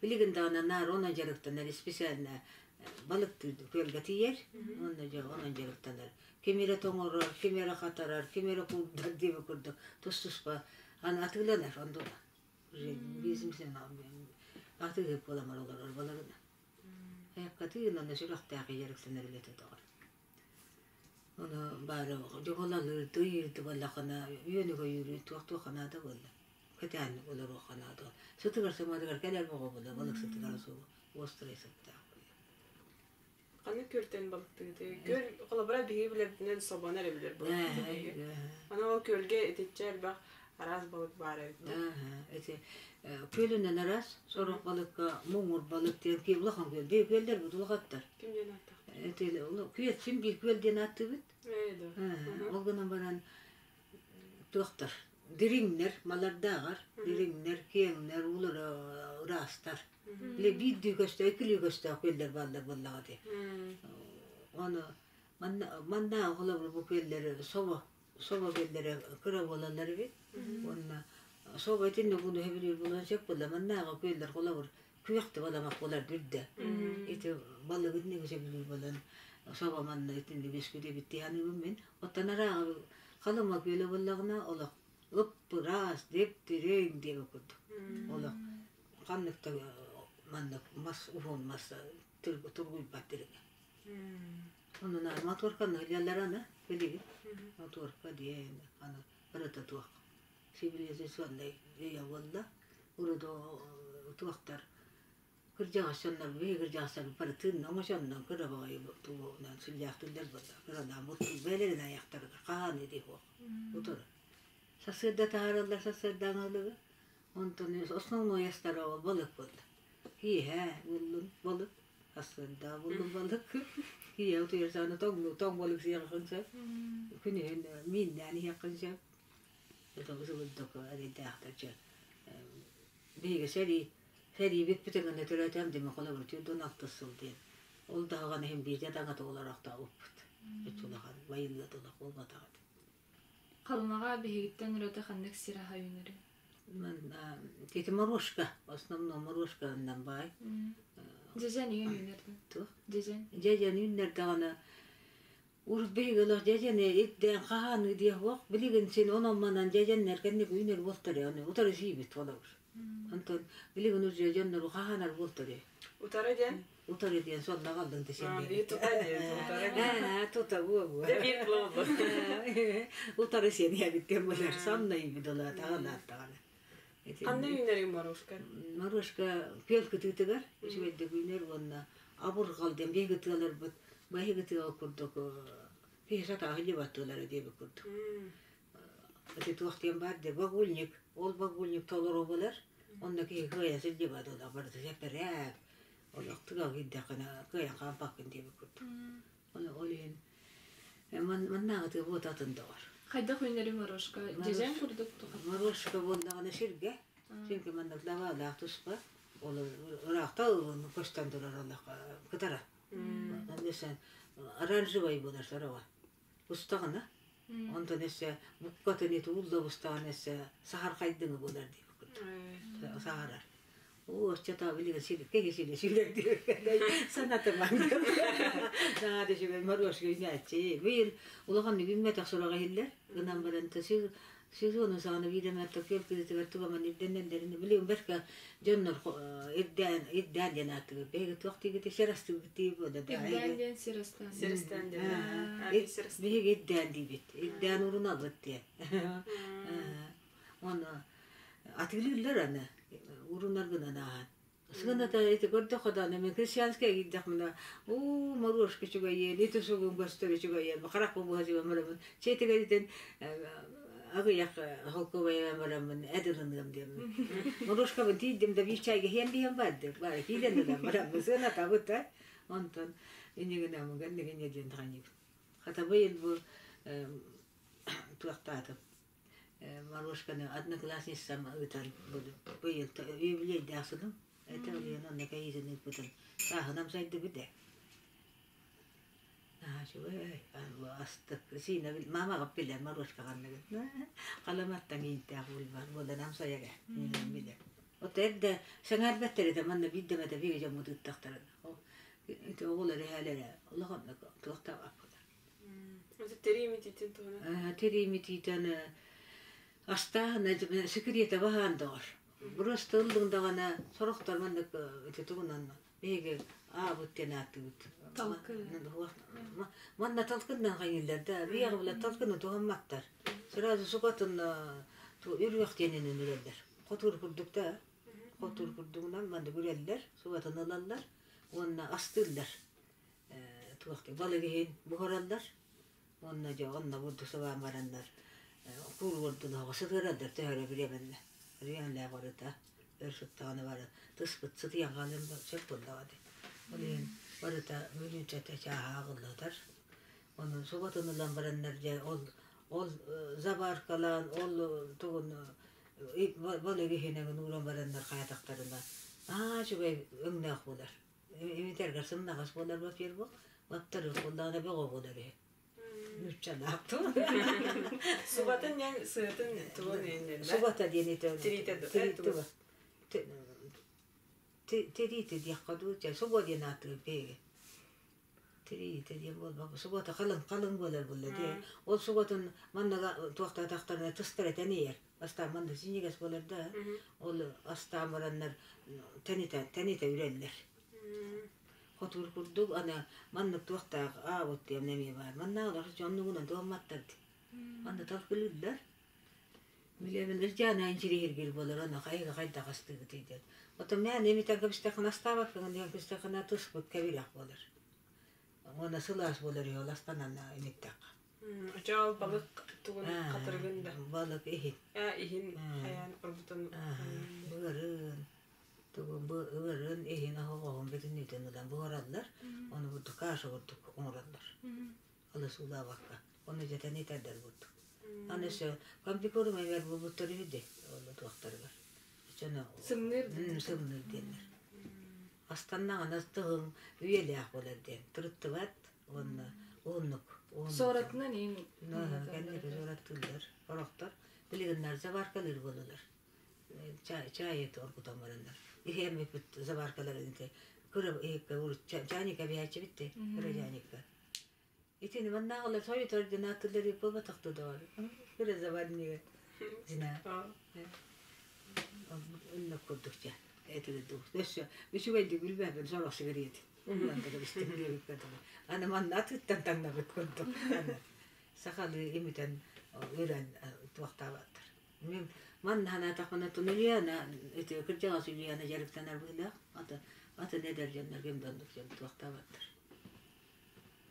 билигин даҕаны наар онон дьарыктанар специально балыктыыр күөлгэ тиийэр уонна дьэ онон дьарыктанар. Ким эрэ тоҥорор, ким эрэ хатарар, ким эрэ куурдар диэбит курдук тус-туспа аны атыыланар онтуна. Уже бизнесмен атыыһыт буоламар олорор балыгына. Айаккатыын аны сүрэхтээх дьарыктанар үлэтэ тоҕор. Ону баара дьоҕолалыыр, тыйыырды буоллаххына үөнү-көйүүрү туох-туох наада буолла. Кэтээн олоруохха наада. Сытыгар сымарыгар кэлэр боҕо буолла, балык сытыгар суох острай сыттаах буолла. Ханнык күөлтэн балыктыыгытый? Күөл холобура биһиги билэрбитинэн собону эрэ билэр балыктыыр. Аны ол күөлгэ итиччэ элбэх араас балык баар эбит. Ити күөлүнэн араас, сорох балыкка муҥур балык диэн киһи улахан күөл. Биһиги күөллэр бут улахаттар. Ким диэн ааттаах? Ити күөл син биир күөл диэн ааттыыбыт. Ол гынан баран туохтар дириҥнэр малардааҕар дириҥнэр киэҥнэр уулара ыраастар бile биирдии көстөөх иккилии көстөөх күөллэр бааллар буоллаҕа дии ону манна маннааҕы холобур бу күөллэр собо собо күөллэрэ кыра буолаллар эбит уонна собо итинник ууну сөбүлүүр буолуон сөп буолла маннааҕы күөллэр холобур күөх да баламах буолар үрдэ ити балыгын итинник сөбүлүүр буолан собо манна итинник үөскүүр эбит дии саныыбын мин оттон арааҕы Халыма күөлэ буоллаҕына олох ып-ыраас, дип-дириҥ диэбит курдук. Олох ханнык да маннык мас уһун мас тургуйбат дириҥэ. Онон моторканы илэллэр аны билигин моторка диэн аны барыта туох цивилизационнай үйэ буолла. Урут туохтар Кырдьаҕас дьоннор биһиги кырдьаҕастарбыт бары тыынна оҥочоннон кыра баҕайы тугунан сүллээхтиллэр буолла. Кыралаан бултуур бэйэлэрин айахтарыгар хаһан иди суох. Утары. Сарсыарда таһаараллар сарсыардааҥы аһылыгы. Онтон основной астара ол балык буолла. Киэһэ буллун балык, сарсыарда буллун балык. Киэһэ утуйар саҕана тоҥ тоҥ балык сиэххин сөп. Күнүһүн мииннээн иһиэххин сөп. Ытабы эрэйдээхтэр дьэ биһиги сэрии Сэриибит бүтүҥҥэ төрөөтөм диэн холобур түүрдүн алтыс сыл диэн. Ол даҕаны иһин биирдэ даҕаны олороохтообуппут. Улахан байылла тулах буолбатах этэ. Халымаҕа биһигиттэн ураты ханнык сир аһа үүнэрий? Ити морошка, в основном морошканан баай. Дьэдьэн иҥэн үүнэр Туох? Дьэдьэн. Дьэдьэн үүннэр даҕаны Урут биһиги олох дьэдьэни ирдээн хаһааныы диэх уох, билигин син онон-манан дьэдьэннэр кэнник үүнэр буолтар аны утары сиибит холобур. Онтон билигин уже дьоннору хаһаанар буолтар Утары диэн? Утары диэн сонно аҕаллын десен Биир тута диэн, утары диэн. Тута буо Дэ биир буолу. Утары сиэн иһэбит диэн буолар. Сонно иибит олаат аҕалаат даҕаны. Ханна үүнэрий морошка? Морошка күөл кытыытыгар үчүгэйдик үүнэр уонна абырҕал диэн биһиги тыаларбыт биһиги тыа курдук киһи сатааһы дьыбаттыылара диэбит курдук. Ити туох диэн баар диye багульник ол багульник толору булар онно киһи кыайа сылдьыбат олох барыта сэпэрээк олох тыга киирдэххинэ кыайан хаампаккын диэбит курдук. Ол иһин маннааҕы тыа буота атын доҕор. Хайдах үүнэрий морошка? Дьэдьэн курдук туха. Морошка буоллаҕына сиргэ, сиргэ маннык лабаалаах туспа, ол ыраахта көстөн турар олох кытара. Оннуса оранжевай буолар сороҕо. Устаҕына, онтон өссө буккатын ити уулла устаҕына өссө саһархайдыҥы буолар диэбит курдук. Саһарар. Оо, оччотоо билигин силиккэ силэ сүүрэрдии санатымаҥ. Наада үчүгэй морошка үүнээччи. Быйыл улаханнык үүммэтэх сураҕа иһиллэр. Гынан баран сезону саҕана биир эмэ күөл кыытыгар тугаман ирдэнэллэрин билигин бэркэ дьоннор ирдээн ирдээн диэн ааттыыбыт. Биһиги туох диигит сир астыыбыт дии буола да. Ирдээн диэн сир астаан. Сир астаан диэн. Биһиги ирдээн диибит. Ирдээн урунабыт диэн. Оны атыылыыллар аны урунар гынан ааһан. Сыгыната ити көрдөххө даҕаны мен христианская киирдэхпинэ уу морошка үчүгэйиэн ити сугун көстөр үчүгэйиэн харах бубуһа үчүгэй бараммын чиэтигэритин аҕыйах холкуобайа бараммын эт ылыныам диэммин морошкабын тиийдим да биир чайга иһиэн биһэн барды бары киирэн ылан бараммын сыанатабыт да онтон иннигинэ гэннигине диэн таҕаньыбыт хата быйыл бу туохтаатым Морошканы одноклассницам ыытан быйыл юбилейдаах сылым. Это Лена онно кэйиитин ыыппытын сааһынан сайдыбыт ээ. Наһаа үчүгэй астык Сиина мамаҕа билэр Морошка ханныгын. Халаматтан иинтээх булбар буолан амсайар ээ. Билэр. Ото эрдэ сэҥээрбэттэр этэ манна биирдэ эмэтэ биһиги дьоммут ыыттахтарына. Ити оҕолор эһээлэрэ улаханнык туохтаабаппыта. Тирии имитиитин туһунан. Тирии имитиитин астааһына секрета баһаан доҕор. Просто ыллыҥ даҕаны сорохтор маннык ити тугунан биһиги аабыт диэн ааттыыбыт. Талкы. Манна талкыннан хайыыллар да, биһиги була талкыны туһамматтар. Сразу сукатын үрүөх диэнинэн үрэллэр. Хотуур курдук да, хотуур курдугунан маннык үрэллэр, субатын ылаллар уонна астыыллар. Туох балык иһин буһараллар уонна дьэ онно бурдук сыбаан бараннар кууруордун сытыараллар төһөрө бириэмэннэ бириэмэлээх барыта өр сыттаҕына бары тыспыт сытыйан хаалыан сөп буоллаҕа дии ол иһин барыта мүлүүчэтэ чааһа аҕыллатар ону субатын ылан бараннар дьэ ол ол заваркалаан ол тугун балык иһинэн ууран бараннар хайатахтарына аа үчүгэй өҥнөөх буолар Имитэргэр сымнаҕас буолар во-первых, во-вторых, буоллаҕына бөҕө буолар үһү. Нууччалаах Субатын диэн сыатын тугун иһиннэр Субата диэн ити Тириитэ тириитэ тириитэ диэххэ дуу, субо диэн ааттыыр биһиги. Тириитэ диэн буолбакка, субата халыҥ халыҥ буолар буолла дии. Ол субатын манныга туохтаатахтарына тыстара тэнийэр. Бастаан маннык синньигэс буолар да, ол астаан бараннар тэнитэ, тэнитэ үрэллэр. Хотуур курдук аны маннык туохтаах аабыт диэн эмиэ баар. Маннааҕылар дьоннугунан туһамматтар дии. Манна талкылыыллар. Билэбин Ырдьаана инчириһиргир буолар, ону хайга хайдах астыыбытый диэн. Оттон мээнэ имитэн кэбистэххинэ астаабаккын диэн кэбистэххинэ туспут кэбирэх буолар. Уонна сылаас буолар үһү ол астанан имиттэххэ. Очоол балык тугун хатырыгын да. Балык иһин. Иһин хайаан орбутун. Быарын тугун быарын иһин оһоҕоһун бүтүннүүтүн ылан буһараллар. Ону бурдук каша курдук оҥороллор. Алы суулаабакка. Ону дьэтэн итэрдэр курдук. Аны өссө комбикорм эмэр булбуттар үһү дии ол туохтарыгар. Дьоно Сымныыр сымныыр диэннэр. Астаннаҕына тыһыҥ үйэлээх буолар диэн. Тырыттыбат уонна уһуннук Суоратынан иин кэнники суораттыыллар орохтор билигиннэр заваркалыыр буолалар чай оргутан бараннар иһиэммиппит заваркаларын ити кыра иһиккэ чайника биһээччибит ти кыра чайникка итини маннааҕылар сойутар диэн ааттыыллар буолбатах доо кыра заварнига зина оннук курдук дьэ этигэр өссө үчүгэйдик билбэппин сорох сигаретин Аны манна атыттан таҥнабыт курдук. Сахалыы имитэн үрэн туохтаабаттар. Мин манна санаатахпына Ульяна ити кырдьаҕас Ульяна дьарыктанар быһыылаах. Аты атын эдэр дьоннор ким да оннук дьон туохтаабаттар.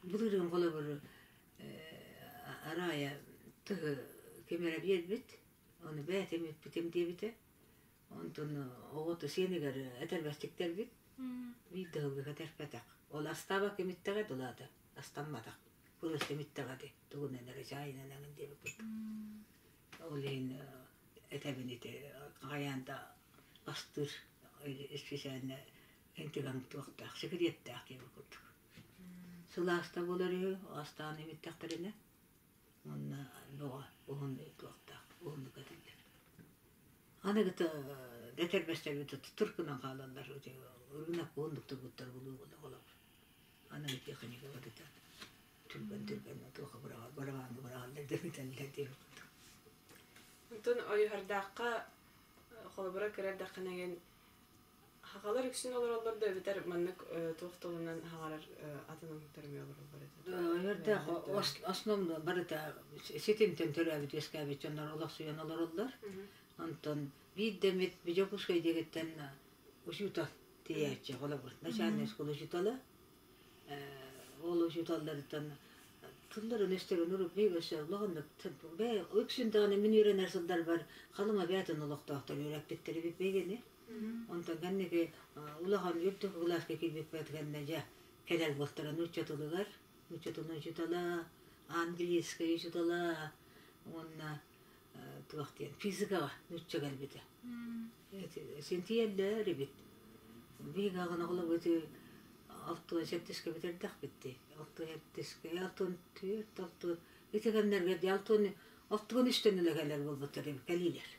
Былырыын холобур Араайа тыһы ким эрэ биэрбит, ону бэйэтим үппүтүм диэбитэ. Онтон оҕото сиэнигэр этэрбэстиктэрбит биир да сылга кэтэрпэтэх. Ол астаабакка имиттэҕэ дулаата, астамматах. Просто имиттэҕэ ди, тугунан эрэ чаайынан эҥин диэбит курдук. Ол иһин этэбин ити хайаан да астыыр специально интигаҥ туохтаах, секреттээх диэбит курдук. Сылааста буолар үһү, астаан имиттэхтэринэ уонна бөҕө уһун туохтаах, уһуннук этиллэр. Аныгыта этэрбэстэрбит туркунан хаалаллар ырыынак уһуннук турбуттар булуу олор. Аныгы техника барыта түргэн-түргэн туоха барабааны быраҕаллар дэмитэллэр диэбит курдук. Онтон Ойуһардаахха холобура кыра эрдэххинэ Хагалар үксүн олороллор да эбэтэр маннык туох тылынан хагарар атын омуктар эмиэ олороллор этэ. Өрдөөх основно барыта ситимтэн төрөөбүт үөскээбит дьоннор олохсуйан олороллор. Онтон биир эмит Дьокуускай диэкиттэн учуутал тиийээччи холобур начальнай школа учуутала ол учууталларыттан тылларын өстөрүн урут биир өссө улаханнык үксүн даҕаны мин үөрэнэр сылларбар халыма бээтин олохтоохтор үөрэппиттэр эбит биһигини Онтон кэнники улахан үрдүк кылааска киирбиппит кэннэ дьэ кэлэр буолтара нуучча тылыгар, нуучча тылын учуутала, английскай учуутала уонна туох диэн физикаҕа нуучча кэлбитэ. Синтийэллэр эбит. Биһиги аҕын оҕолорбут алтыан сэттискэ бүтэрдэхпит дии. Алтыан сэттискэ, алтыан түөрт, алтыан ити кэмнэргэ дии алтыан алтыан үстэн ыла кэлэр буолбуттар эбит кэлиилэр.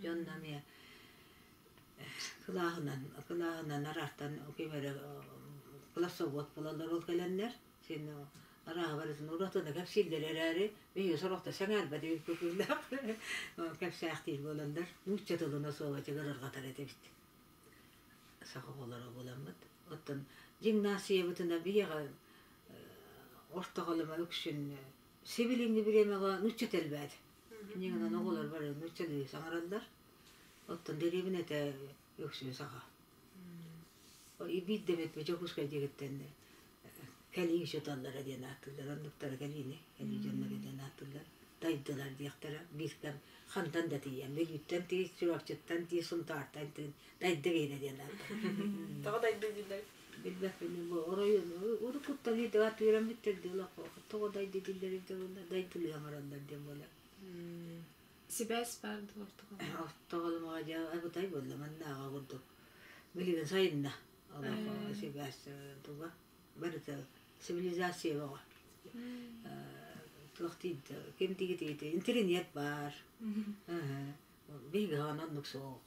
Дьонно эмиэ Кылааһынан, кылааһынан араартан ким эрэ классовод буолаллар ол кэлэннэр син арааһа барытын уратыны кэпсииллэр эрээри биһиги сорохто сэҥээрбэт эбиппит кэпсээхтиир буоланнар нуучча тылын осуоба чыгырырҕатар этибит саха оҕолоро буоламмыт оттон дьиҥ-наассыйабытына биһиэхэ орто халыма үксүн сибилиҥҥи бириэмэҕэ нуучча тэлбээт инньэ оҕолор бары нууччалыы саҥараллар оттон дэриэбинэтэ үксүн саха биирдэ эмит Дьокуускай диэкиттэн кэлии учууталлара диэн ааттыыллар оннуктара кэлиини кэлии дьонноро диэн ааттыыллар дайдылар диэхтэрэ биир кэм хантан да тиийэн Бүлүүттэн тиий Чурапчыттан тиий Сунтаартан тиий дайды киһитэ диэн ааттыыллар Тоҕо дайды дииллэр? Билбэппин бу оройуон уруккуттан идэҕэ түөрэммиттэр дии олоххо тоҕо дайды дииллэр эбитэ буолла дайдылыы оҥороллор диэн буолар Сибээс баар дуо ортоҕо? Ортоҕолумаҕа дьэ абытай буолла маннааҕа курдук билигин сайынна олох сибээс туга барыта цивилизация бөҕө туох диидэ ким тигитигити интэриниэт баар биһиги оннук суох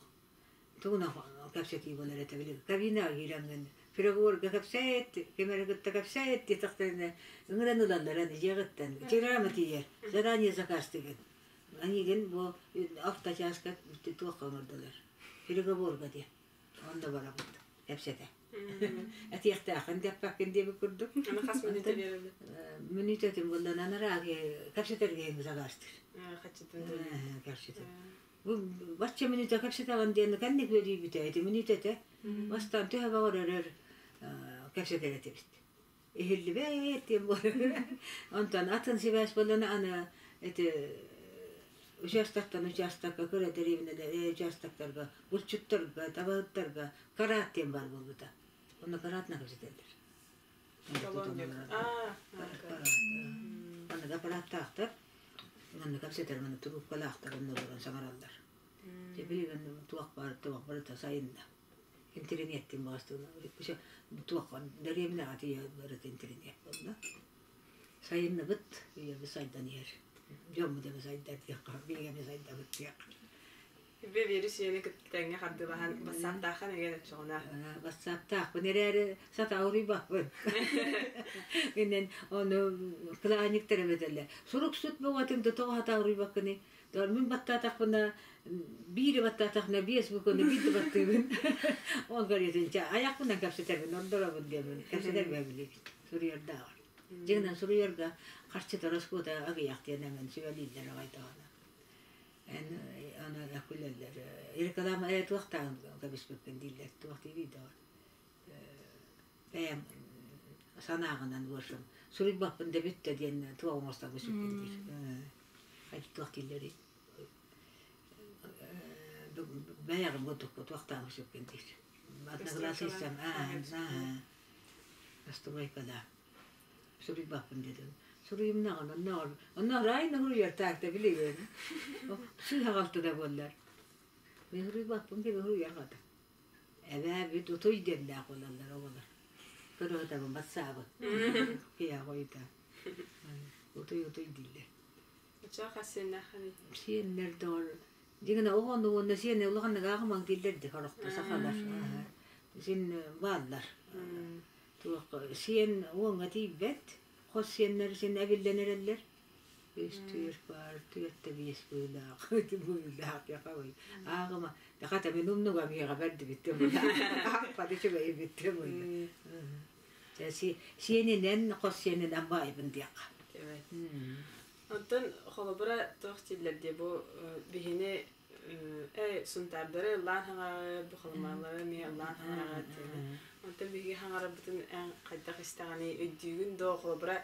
тугунан кэпсэтии буолар этэ били кабинаҕа киирэҥҥин переговорга кэпсээт ким эрэ кытта кэпсээт диэтэхтэринэ ыҥыран ылаллар аны дьиэҕиттэн телеграмма тиийэр заранее заказ деген Аныгын бу авточааска туохха оҥордулар переговорга диэн онно барабыт кэпсэтэ этиэхтээххин дэппэккин диэбит курдук Аны хас мүнүүтэ биэрэллэр? Мүнүүтэтин буллан анараа кэпсэтэргэ заказтыр Хаччытын кэпсэтэр бу бачча мүнүүтэ кэпсэтэҕин диэн кэнник үөдүйбүтэ ити мүнүүтэтэ бастаан төһө баҕар кэпсэтэр этибит иһиллибэт диэн буолар онтон атын сибээс буоллана аны ити участоктан участокка кыра дэриэбинэлэр участоктарга булчуттарга табаһыттарга караат диэн баар буолбута онно караатына кэпсэтэллэр маннык аппараттаахтар маннык кэпсэтэр маннык трубкалаахтар онно олорон саҥараллар дьэ билигин туох баар туох барыта сайынна интэриниэттин баҕастыына туох дэриэбинэҕэ тиийэ барыта интэриниэт буолла сайынныбыт үйэбит сайдан иһэр дьоммут эмэ сайдар диэххэ биһиги эмэ сайдабыт диэххэ Бе вирус үйэни кытта тэҥҥэ хардыылаһан бассааптааххын эгэн оччоҕуна Бассааптаахпын эрээри сатаауруйбаппын. Инэн ону кылаанньыктар эбэтэллэр. Суруксут бөҕөтүн да тоҕо сатаауруйбаккыный? Мин баттаатахпына биири баттаатахпына биэс букуну биирдэ баттыыбын. Ол көрүтүн чэ айахпынан кэпсэтэбин, ордоробун диэмин. Кэпсэтэр бэбилибин. Суруйардааҕар. Дьиҥинэн суруйарга харчыта ороскуота аҕыйах диэн эмэн сүбэлииллэр аҕай даҕаны. Эн аны күлэллэр. Реклама ээ туохтаан кэбиспиккин дииллэр. Туох диибий да бэйэм санааҕынан буорсум. Суруйбаппын да бүттэ диэн туох оҥостон көсүппүн диир. Туох дииллэрий? Бэйэҕин курдукку туохтаан көсүппүн диир. Одногласый аа настройкада суруйбаппын дедим. Суруйумнаҕын оннооҕор оннооҕор айна суруйар таакта билигин. Сыыһаҕалты да буоллар. Мин суруйбаппын кими суруйар хата. Эбээ бүт утуй диэннээх буолаллар оҕолор. Көрөтөбүн батсаабын. Киһи хойута. Утуй утуй дииллэр. Оччоҕо хас сиэннээххиний? Сиэннэр доҕор дьиҥинэ оҕону уонна сиэни улаханнык ааҕымаҥ дииллэр дии сорохто сахалар. Син бааллар. Туох сиэн уоҥҥа тиийбэт, хос сиэннэр син эбиллэн эрэллэр. Үс түөрт баар, түөртэ биэс быылаах, быылаах яхабый. Ааҕыма, хата мин умнугам иэҕэ бэрдибиттим. Аахпат үчүгэй эбиттим. Сиэнинэн, хос сиэнинэн баайбын диэххэ. Оттон холобура туох дииллэр дии бу биһини ээ сунтаардары ыллаан хаҥараҕыт, бу халымаалары эмиэ ыллаан хаҥараҕыт диэн. Онтон биһиги хаҥарарбытын эн хайдах истэҕиний өйдүүгүн дуо? Холобура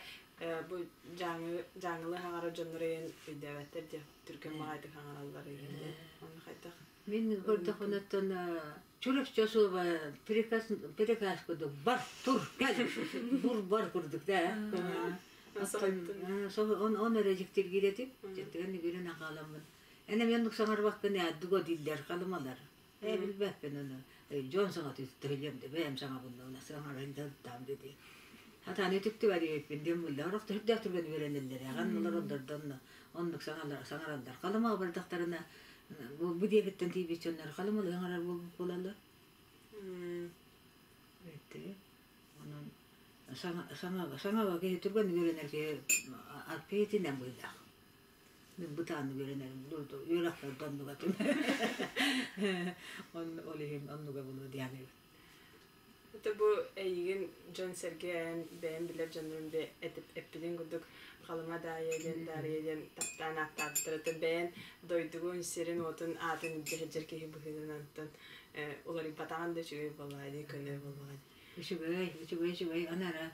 бу дьааҥы дьааҥылыы хаҥарар дьоннор өйөн өйдөөбөттөр диэх түргэн баҕайытык хаҥараллар игин диэн. Ону хайдах? Мин көрдөхпүнэттэн Чурапчы особо приказ приказ курдук бар тур кэл бур бар курдук да он эрэ дьиктиргиир этим дьиктигэн үгүрүн ахааламмын Эн эмиэ оннук саҥарбаккын ээ, дуга дииллэр халымалар. Ээ, билбэппин ону. Дьон саҥата төһөлүөм да бэйэм саҥабын саҥаран дьалыттаам дии. Хатааны үтүктүбэ диэбиппин диэн булла. Орох төрдөөх түргэн үөрэнэллэр. Аҕан олороллор да онно оннук саҥараллар. Халымаҕа бардахтарына Бу диэкиттэн тиийбит дьоннор халымалыы оҥорор буолаллар. Онон саҥа саҥаға киһи түргэн үөрэнэр киһи киһитинэн быылаах. Мин бытааннык үөрэнэрим үөрэхпэр да оннук этим. Ол иһин оннуга буолуо диэн Это бу эйигин дьон-сэргэ эн бэйэм билэр дьоннорум эппитин курдук Халыма Даайа диэн Даарыйа диэн таптаан ааттаабыттар. Бэйэн дойдугун, сирин-уотун аатын илдьэ сылдьар киһи быһыытынан оттон уларыйбатаҕын да үчүгэй буоллаҕа дии, көнө буоллаҕа дии. Үчүгэй, үчүгэй, үчүгэй. Анара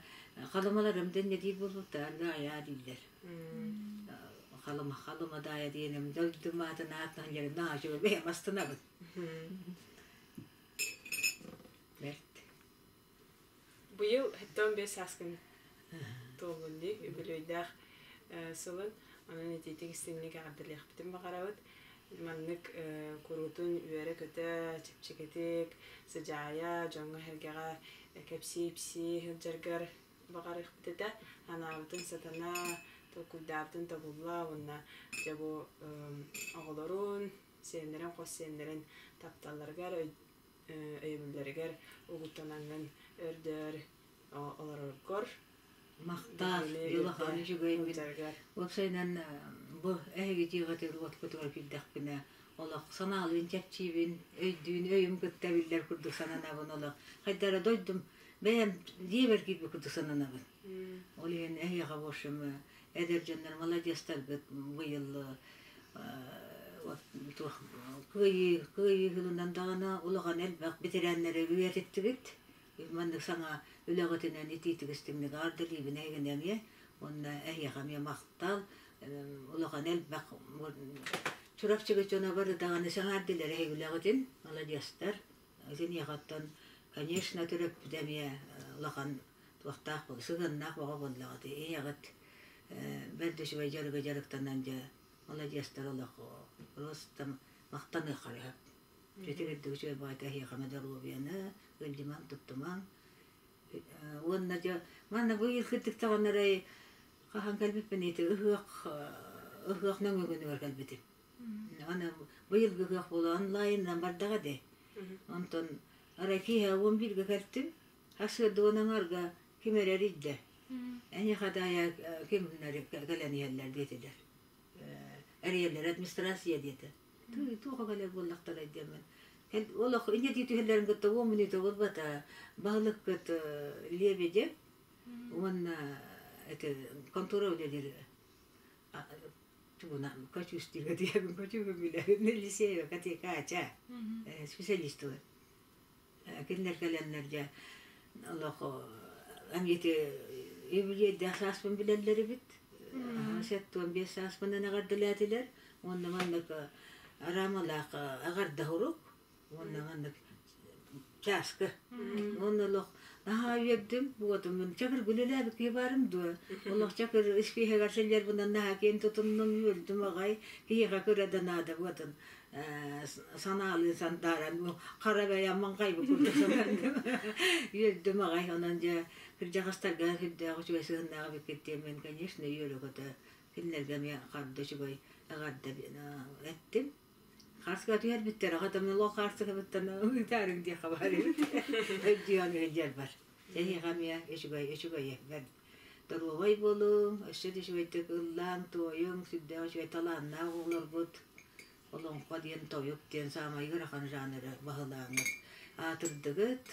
халымаларым дэннэ диир буолбуттар, Даайа дииллэр. Халыма, Халыма Даайа диэним дойдум аатын ааттаан дьэрим наһаа үчүгэй бэйэм астынабын. Бэрт. Быйыл 75 сааскын туоллун дии, үбүлүөйдээх сылын. Онон итиитик истиҥник эҕэрдэлиэхпитин баҕарабыт. Маннык куруутун үөрэ-көтө, чэпчэкитик, сыдьаайа, дьоҥҥо-сэргэҕэ кэпсии-ипсии сылдьаргар баҕарыахпыт этэ. Анаабытын сатана, толкуйдаабытын тобулла уонна дьэ бу оҕолорун, сиэннэрин, хос сиэннэрин тапталларыгар, өйөбүллэригэр угуттанаҥҥын өрдөөр олороргор Махтаах, улахан үчүгэй Уопсайынан бу эһиги дьиэҕитигэр уоткутугар киирдэхпинэ олох санаалыын чэпчиибин, өйдүүн өйүм кытта биллэр курдук сананабын олох. Хайдара дойдум бэйэм дьиэбэр киирбит курдук сананабын. Ол иһин эһиэхэ в общем эдэр дьоннор маладьыастаргыт быйыл туох кыайыы кыайыы сылынан даҕаны улахан элбэх бэтэрээннэри үйэтиттибит. Маннык саҥа үлэҕитинэн итиитик истиҥник аҕардалыыбын эһигини эмиэ уонна эһиэхэ эмиэ махтал улахан элбэх Чурапчыга дьоно бары даҕаны сэҥээрдилэр эһиги үлэҕитин маладьыастар итиниэхэ оттон конечно төрөппүт эмиэ улахан туохтаах сыһыаннаах бөҕө буоллаҕыт ийэҕит бэрт үчүгэй дьарыгы дьарыктанан дьэ маладьыастар олох просто махтаныахха сөп Үтүгүрдүк үчүгэй баҕайыта эһиэхэ доруобуйаны, ыалдьымаҥ, туттумаҥ. Уонна дьэ манна бу кырдьыктаҕына эрэ хаһан кэлбиппин ити ыһыах ыһыах нөҥүө күнүгэр кэлбитим. Аны быйылгы ыһыах буола онлайнынан бардаҕа дии. Онтон арай киэһэ 11-гэ кэлтим. Сарсыарда уон аҥарга ким эрэ эрийдэ. Эйиэхэ даайа кимнэр кэлэн иһэллэр диэтилэр. Эрийэллэр администрация диэтэ. Туоха кэлэр буоллахтарай диэммин. Олох инньэ дии түһэллэрин кытта уон мүнүүтэ буолбата. Баһылыккыт Лебедев уонна это контора үлэлиир тугунан көчүүстүүгэ диэбин көчүүгүн билэбин Елисеева Катя специалист кинилэр кэлэннэр дьэ олох эмиэ юбилейдээх сааспын билэллэр эбит 75 сааспынан эҕэрдэлээтилэр уонна маннык араамалаах эҕэрдэ сурук уонна маннык чааскы уонна олох наһаа үөрдүм буотум чакыр үлэлээбит киһи баарым дуо олох чакыр испииһэгэр сылдьарбынан наһаа киэн тутуннум үөрдүм аҕай киһиэхэ көрө да наада буотун санаалыы сандааран хара бэйэм маҥхайбыт курдук сананным үөрдүм аҕай онон дьэ кырдьаҕастарга сүрдээх үчүгэй сыһыннаах эбиккит диэммин конечно үөрэ-көтө кинилэргэ эмиэ харда үчүгэй эҕэрдэ эттим хаарсыга түһэрбиттэр аҕатым олох хаарсыгабыттан ыытаарыҥ диэххэ баар эбит өйдүөн ыалдьарбар эһиэхэ эмиэ үчүгэй үчүгэй бэрт доруобай буолуҥ өссө да үчүгэйдик ыллааҥ туойуҥ сүрдээх үчүгэй талааннаах оҕолоргут Олоҥхо диэн тойук диэн саамай ыарахан жанры баһылааҥҥыт аатырдыгыт,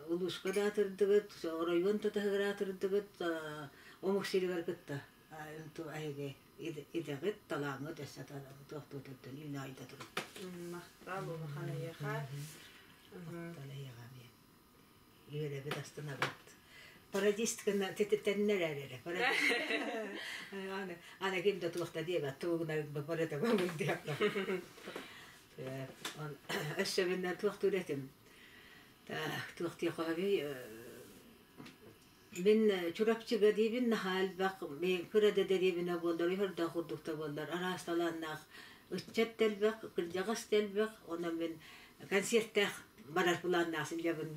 улууска да аатырдыгыт, оройуон да таһыгар аатырдыгыт, омук сиригэр кытта эһиги идэҕит, талааҥҥыт өссө туохтуутуттан үүнэ айда турун. Махтал улахан эйиэхэ. Махтал эйиэхэ эмиэ. Үөрэбит астынабыт. Пародист гына тэтэннэр эрэ. Аны аны ким да туох да диэбэт тугунар барыта көҥүл диэххэ. Өссө бинна туох туретим. Туох диэххэ мин Чурапчыга диибин наһаа элбэх кыра да дэриэбинэ буоллар, үһөрдөөх курдук да буоллар, араас талааннаах ыччат да элбэх, кырдьаҕас да элбэх, онон мин концертаах барар планнаах сылдьабын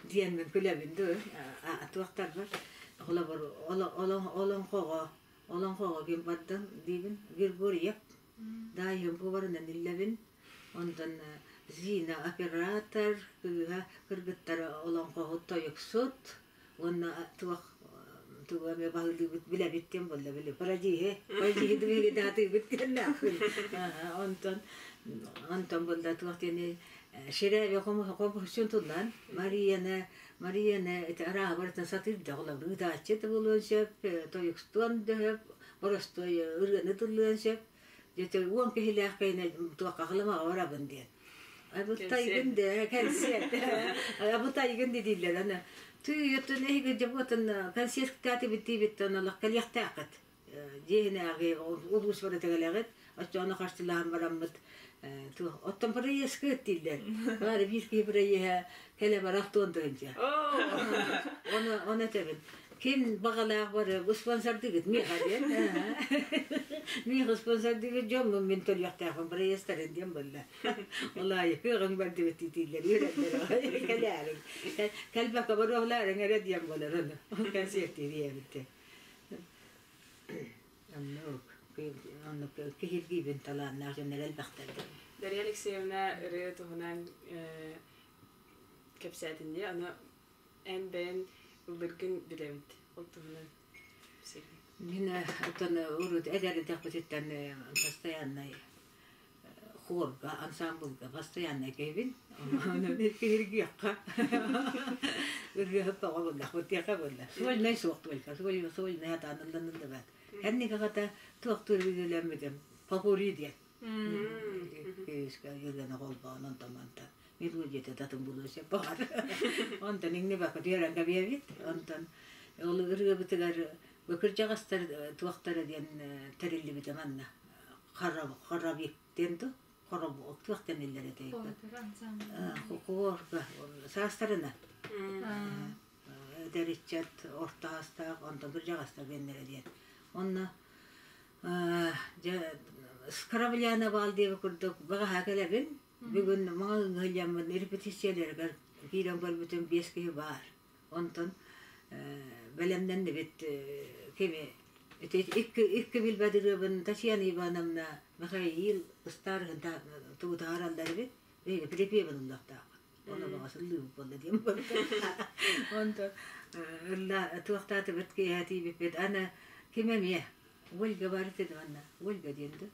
диэн мин күлэбин дуу туохтарбар холобур олоҥхоҕо олоҥхоҕо ким бардын диибин Григорьев. Даайым поварынан иллэбин. Онтон Зина оператор, кыыһа кыргыттара олоҥхоһут тойуксут уонна туох тугу эмэ баһылыыбыт билэбит диэн буолла били парадииһи парадииһи биһиги даатыыбыт диэннээхпин онтон онтон буолла туох диэни ширээби хомуһун туллан Марияны Марияны ити арааһы барытын сатыыр да холобур ыытааччы да буолуон сөп тойукстуон да сөп боростуой ырыаны тыллыан сөп дьэ уон киһилээх кэйнэ туохха хылымаҕа барабын диэн Абытайгын дэ концерт абытайгын дииллэр аны тыйытын эһиги дьэ концерттаатыбыт диибиттэн олох кэлиэхтээххит дьиэһинээҕи улуус барыта кэлэҕит оччоҕуна харчылаһан бараммыт оттон проездкыт дииллэр бары биир киһи проеһа кэлэ барах туон тыһынча оны оны этэбин Ким баҕалаах бары спонсордыгыт миэхэ диэн. Миэхэ спонсордыгыт дьоммун мин төлүөхтээхпин проездтарын диэн буолла. Ол аайы кыаҕыҥ бардыбыт дииллэр үөрэллэр кэлээриҥ. Кэлбэккэ барыахлаарыҥ эрэ диэн буолар ону. Концертиир ийэбит. Оннук оннук киһиргиибин талааннаах дьоннор элбэхтэр. Дарья Алексеевна ырыа туһунан кэпсээтин дии. Аны Эн бэйэн ыллыргын билэбит. Ол туһунан кэпсиигин. Мин оттон урут эдэр эрдэхпититтэн постояннай хорга, ансамблга постояннай киһибин. Ону киһиргиэххэ. Ырыаһыт тоҕо буллахпыт диэххэ буолла. Сольнай суох только. Сольнай атаанылланыллыбат. Кэнники туохтуур үлэлэммитим. Попури диэн. Күүскэ ырыаны холбоон онтон мантан мелодията татын булуо сөп баҕар. Онтон иҥнибэккэ түһэрэн кэбиһэбит. Онтон ол ырыабытыгар кырдьаҕастар туохтара диэн тэриллибитэ манна хоровик диэн ту хоробуок туох дэниллэр этэй хорга саастарынан эдэр ыччат орто саастаах онтон кырдьаҕастар диэннэрэ диэн онно Дьэ, Скоробляна баал диэбит курдук баҕаһа кэлэбин. Бүгүн маҥаһыҥҥа репетицияларыгар киирэн көрбүтүм биэс киһи баар. Онтон бэлэмнэннибит кими ити икки билбэт ырыабын Татьяна Ивановна Михаил ыстаарыһын тугу таһаараллар эбит. Биһиги припевин ыллахтаахпыт. Ону баҕас ыллыыбыт буолла диэн буолла. Онтон ылла туохтаатыбыт киэһэ тиийбиппит аны ким эмиэ Ольга бар этэ манна Ольга диэн да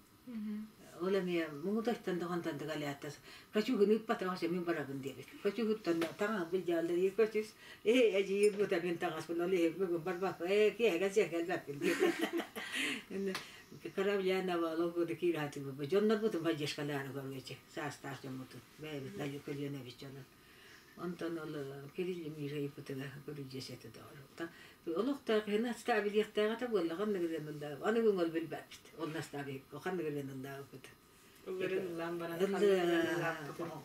ол эмиэ муҥутайтан даҕантан дагалааттас качугун ыыппатаҕа мин барабын диэбит качугуттан таҥас билдьааллар качус ээ эдьиийим бута мин таҥаспын ол иһин бүгүн барбаппын ээ киэһэ сиэхэ элбэппин диэбит Кораблянова ол году киираатыбы дьоннорбутун поддержкалаары көрүөчү саастаах дьоммутун бэйэбит көлүөнэбит дьонун Онтон ол Кирилл Михайловпытыгар көрүдьүөс этэ доҕор. Олохтоох иһин астаабилиэхтээх этэ буолла ханнык ырыаныллаабыт. Аны күн ол билбэппит. Ол настаабиһикка ханнык ырыаныллаабыппыт. Ылларын ыллаан баран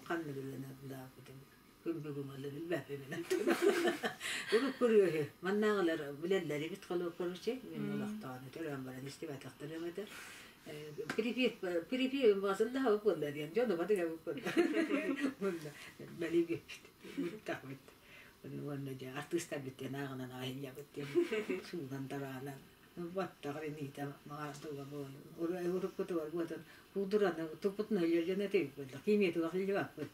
ханнык ырыаныллаабыппытын күн бүгүн ол билбэппин. Урут көрүөһү маннааҕылар билэллэр эбит холу короче мин олохтоону төрөөн баран истибэтэхтэрим этэ. Припев припев басыллаһа буолла диэн дьону батыга буолла. Бэлиэбиппит, бүттэхпит. Уонна дьэ артыыстарбыт диэн ааҕынан аһыллабыт диэн суунан тараанан баттаҕар иниитэ маҕаас туга буолан уруккутугар буотан куудураны туппутун өлөр дьон этибит буолла химия туга хиллибаппыт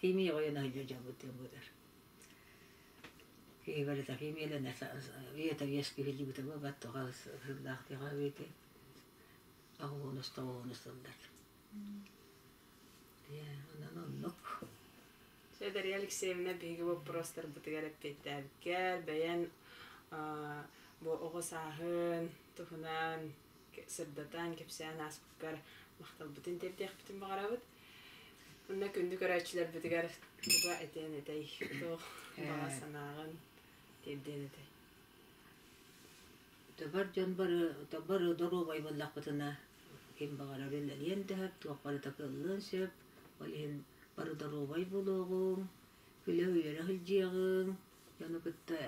химия ойон өлөр дьоммут диэн буолар киһи барыта химиялана үйэтэ үөскүү хиллибитэ буолбат тоҕо сыллаах диэҕэ үөтэ аҕуонус тоҕуонус сыллар Онон оннук. Дьэ, Дарья Алексеевна биһиги боппуруостарбытыгар эппиэттээбиккэр, бэйэн бу оҕо сааһын туһунан сырдатан, кэпсээн ааспыккар махталбытын тиэрдиэхпитин баҕарабыт. Онно күндү көрөөччүлэрбитигэр туга этиэн этэй, туох баҕа санааҕын тиэрдиэн этэй? Бар дьон бары, бары доруобай буоллахпытына Ким баҕарар үлэлиэн да сөп, туох барыта кыаллыан сөп. Ол иһин бары доруобай буолуоҕуҥ, күлэ-үөрэ сылдьыаҕыҥ, дьону кытта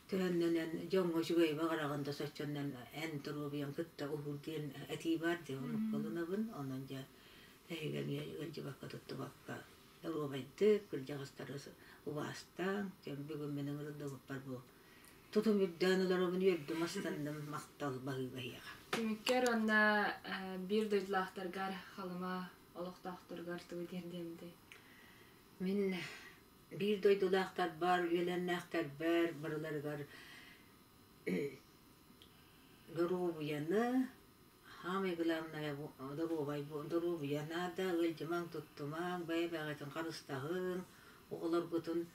төһөннөнөн дьоҥҥо үчүгэй баҕараҕын да соччоннон эн доруобуйаҥ кытта уһуур диэн этии баар дии оннукка ылынабын. Онон дьэ эһиги эмиэ ыалдьыбакка туттубакка доруобайдык, кырдьаҕастары убаастааҥ. Дьэ бүгүн мин ыҥырыллыбыппар бу. Тутум үрдээн олоробун үөрдүм астанным махтал баһыыба эһиэхэ. Түмүккэр уонна биир дойдулаахтаргар Халыма олохтоохторугар тугу тиэрдиэм этэй? Мин биир дойдулаахтарбар, үөлэннээхтэрбэр барыларыгар доруобуйаны, самое главное доруобай доруобуйа наада, ыалдьымаҥ, туттумаҥ, бэйэ-бэйэҕитин харыстаһыҥ, оҕолоргутун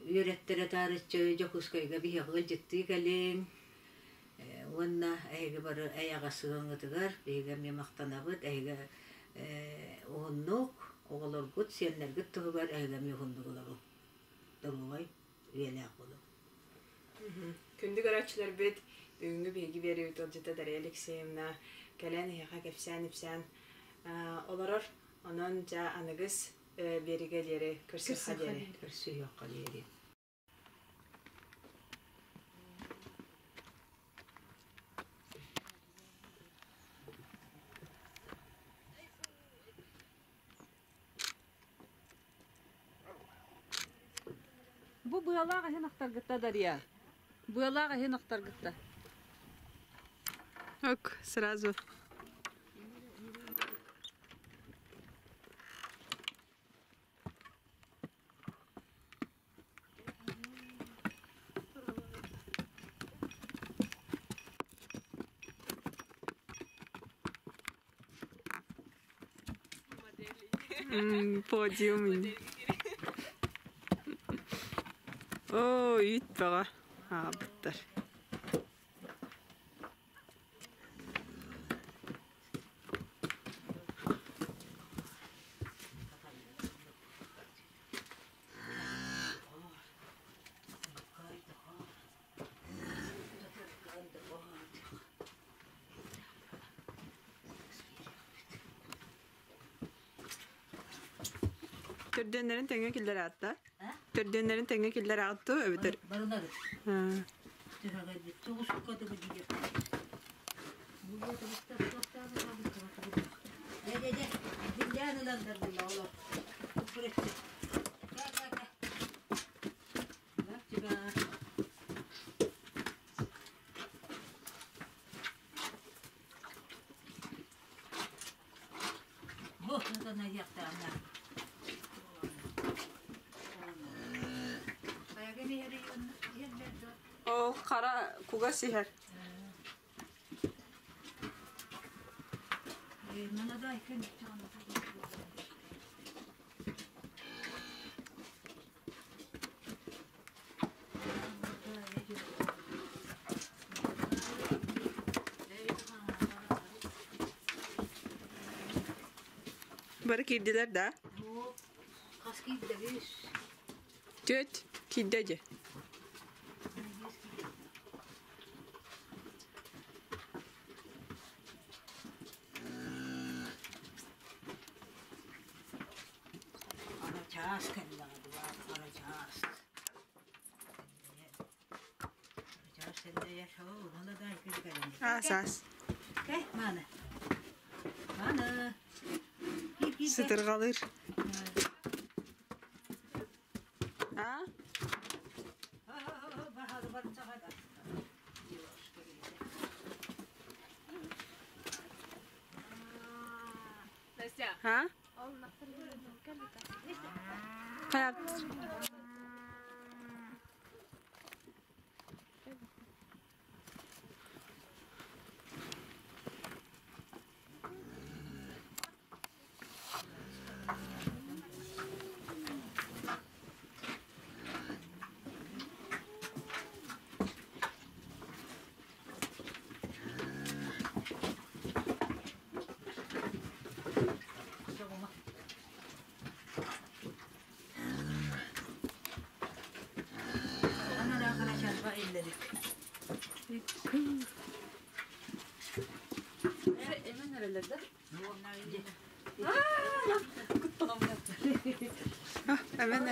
үөрэттэрэ таарыччы Дьокуускайга биһиэхэ ыалдьыттыы кэлиҥ уонна эһиги бары эйэҕэс сыһыаҥҥытыгар биһиги эмиэ махтанабыт, эһиги уһуннук оҕолоргут, сиэннэргит туһугар эһиги эмиэ уһуннук олоруҥ, доруобай, үйэлээх буолуҥ. Күндү көрөөччүлэрбит, бүгүҥҥү биһиги биэриибит ыалдьыта Дария Алексеевна кэлэн эһиэхэ кэпсээн-ипсээн олорор. Онон дьэ аныгыс биэригэ диэри көрсүөххэ диэри. Көрсүөххэ диэри. Бу быалаах иһин ахтаргытта Дарья. Быалаах иһин ахтаргытта. Ок, сразу. Подиум. Оо, үүт бөҕө аҕалбыттар. Төрдүөннэрин тэҥҥэ киллэр аатта? Төрдүөннэрин тэҥҥэ киллэр аатту эбэтэр? Барылары. Түһэҕэрбит тоҕусукка дылы диир. Дэ-дэ-дэ, биллээн ылан дарбыла олох. Ол хара кугас иһэр. Бары киирдилэр да? Хас киирдэ үс. Түөт киирдэ дьэ. Чаас кэллэҕэ дуо, хара чаас. Чаас сэллэйэ шоу, молодой кэлэн. Аас аас. Кэ, мааны. Мааны. Сытырҕалыыр. А? Настя. А? Хайа Эмэн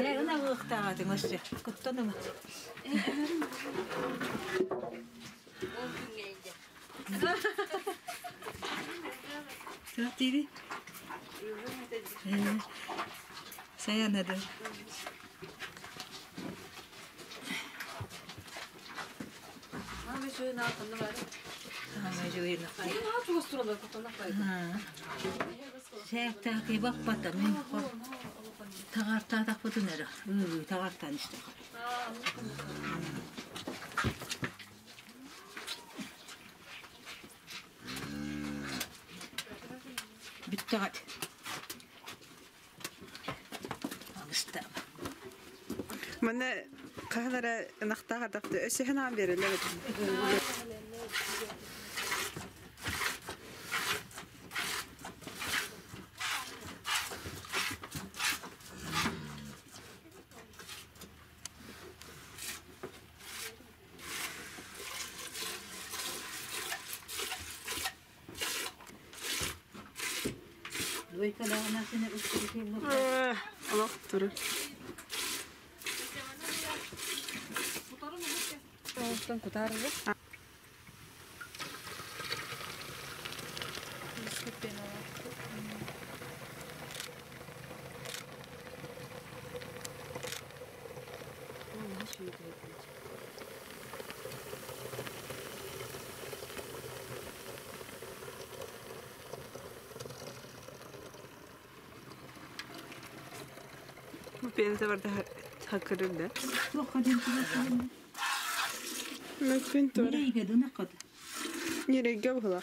Тири. Саянады. Сээктээки баппата мин таҕартаатахпытын эрэ таҕартаан истэххэ. Бүттэҕит. Манна хаһан эрэ ынахтаах ардахты өссө аан биэрэллэр этим. Олох турар. Кутаарыбыт. Пенза барда хакырыр да. Мүккүн тура. Нерегге була.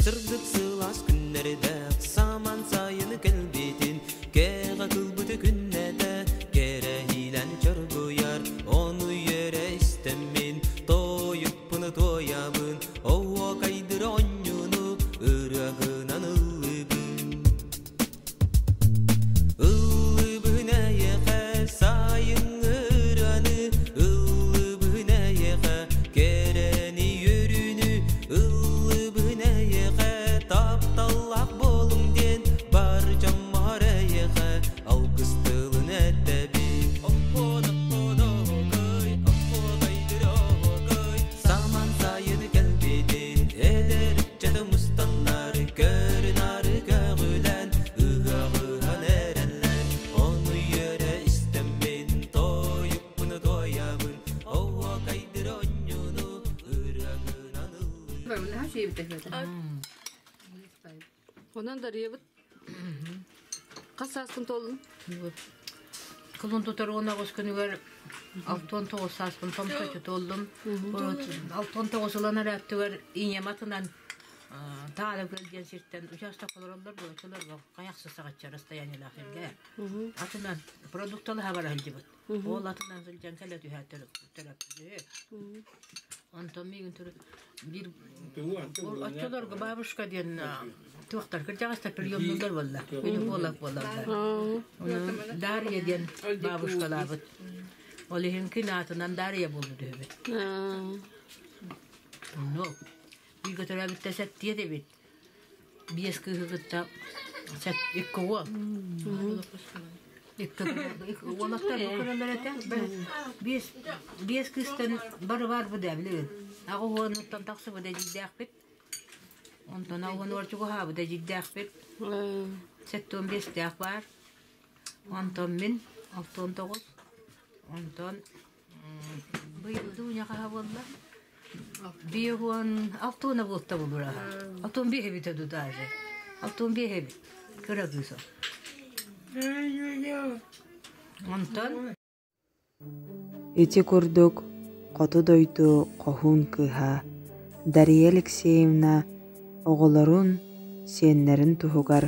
Сырдык сылаас күннэрдээх саман сайыны кэлбитин кэҕэ кылбыты күннэтэ кэрэһиилэн чоргуйар ону үөрэ истэммин тойукпуну туойабын оһуокайдыр оонньууну ырыаһынан ыллыыбын Ыллыыбын эйиэхэ сайыҥҥы ырыаны, ыллыыбын эйиэхэ кэрэни үөрүүнү, ыллыыбын эйиэхэ тапталлаах буолуҥ диэн бар дьоммор эйиэхэ алгыс тылын этэбин. Саман сайыны кэлбитин эдэр ыччаты мустаннары көрү-нары көҕүлээн ыһыаҕыһан эрэллэр ону үөрэ истэммин тойукпуну туойабын оһуокайдыр оонньууну ырыаһынан ыллыыбын. Онон Дарьябыт хас сааскын туоллун? Кулун тутар уон аҕыс күнүгэр 69 сааспын томточу туоллум. 69 ылан эрээттигэр ийэм атынан Таала күөл диэн сиртэн учаастак олороллор буолаччылар хайахсы саҕачча расстояниелаах сиргэ. Атынан продукталаһа бара сылдьыбыт. Ол атынан сылдьан кэлэ түһэ төрөппүтү. Онтон миигин төрүт биир оччолорго бабушка диэн туохтар кырдьаҕастар приемнулар буолла. Буолак буолаллар. Дарья диэн бабушкалаабыт. Ол иһин күн аатынан Дарья буолбут үһүбүт. Ну, бииргэ төрөөбүттэр сэттиэ эбит. Биэс кыыһы кытта икки уол. Икки уолаттар бу көрөллөр этэ. Биэс биэс кыыстан бары бар бу да билигин. Аҕа уонуттан тахсыбыт эдьиийдээхпит. Онтон аҕа уонугар чугаһаабыт эдьиийдээхпит. 75-тээх баар. Онтон мин 69. Онтон быйыл дуня хаһа буолла? Биэһуон алтуона буолта булураха. Алтуон биэһэбитэ ду даже. Алтуон биэһэбит. Кыра кыыс ол. Онтон Ити курдук хоту дойду хоһуун кыыһа Дария Алексеевна оҕолорун, сиэннэрин туһугар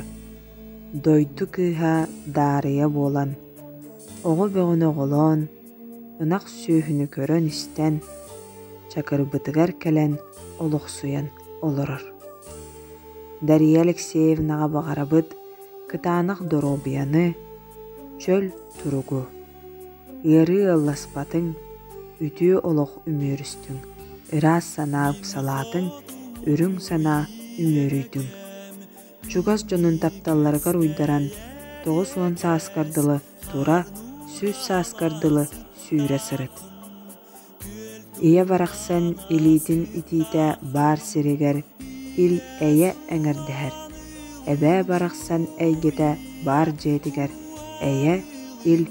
дойду кыыһа Даарыйа буолан, оҕо бөҕөнү оҕолоон, ынах сүөһүнү көрөн-истэн, Чакырбытыгар кэлэн олохсуйан олорор. Дария Алексеевнаҕа баҕарабыт кытаанах доруобуйаны, чөл туругу. Ыарыы ыалласпатыҥ, үтүө олох үмүөрүстүҥ, ыраас санаа ыксалаатыҥ, үрүҥ санаа үмүөрүйдүҥ. Чугас дьонун тапталларыгар уйдаран, 90 сааскар дылы тура, 100 сааскар дылы сүүрэ сырыт. Ийэ барахсан илиитин итиитэ баар сиригэр ил-эйэ эҥэрдэһэр, эбээ барахсан эйгэтэ баар дьиэтигэр эйэ, ил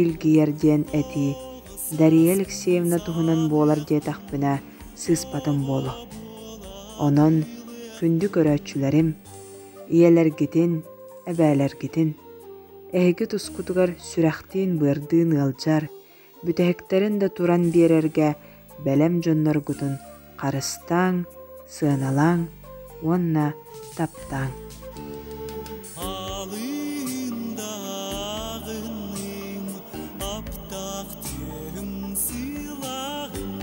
илгийэр диэн этии Дария Алексеевна туһунан буолар диэтэхпинэ сыыспатым буолуо. Онон, күндү көрөөччүлэрим, ийэлэргитин, эбээлэргитин, эһиги тускутугар сүрэхтиин-быардыын ыалдьар, бүтэһиктэрин да туран биэрэргэ бэлэм дьонноргутун харыстааҥ, сыаналааҥ уонна таптааҥ. Аптаах түөһүм сыылаҕын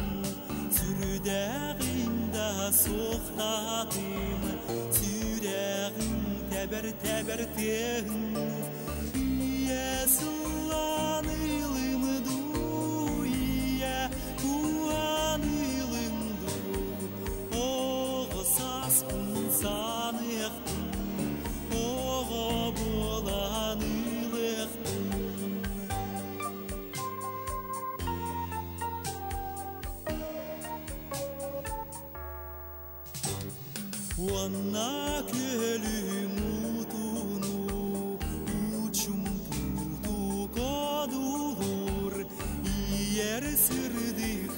сүрдээҕин да суохтаатым сүрэҕим тэбэр тэбэр тыаһын Ийэ сыллаан ылым дуу, ийэ куһаан ылым дуу, оҕо сааспын саныахпын, оҕо буолан ылыахпын. Уонна күөлүм уутуну учумпутук одуулуур, Иэр сырдык.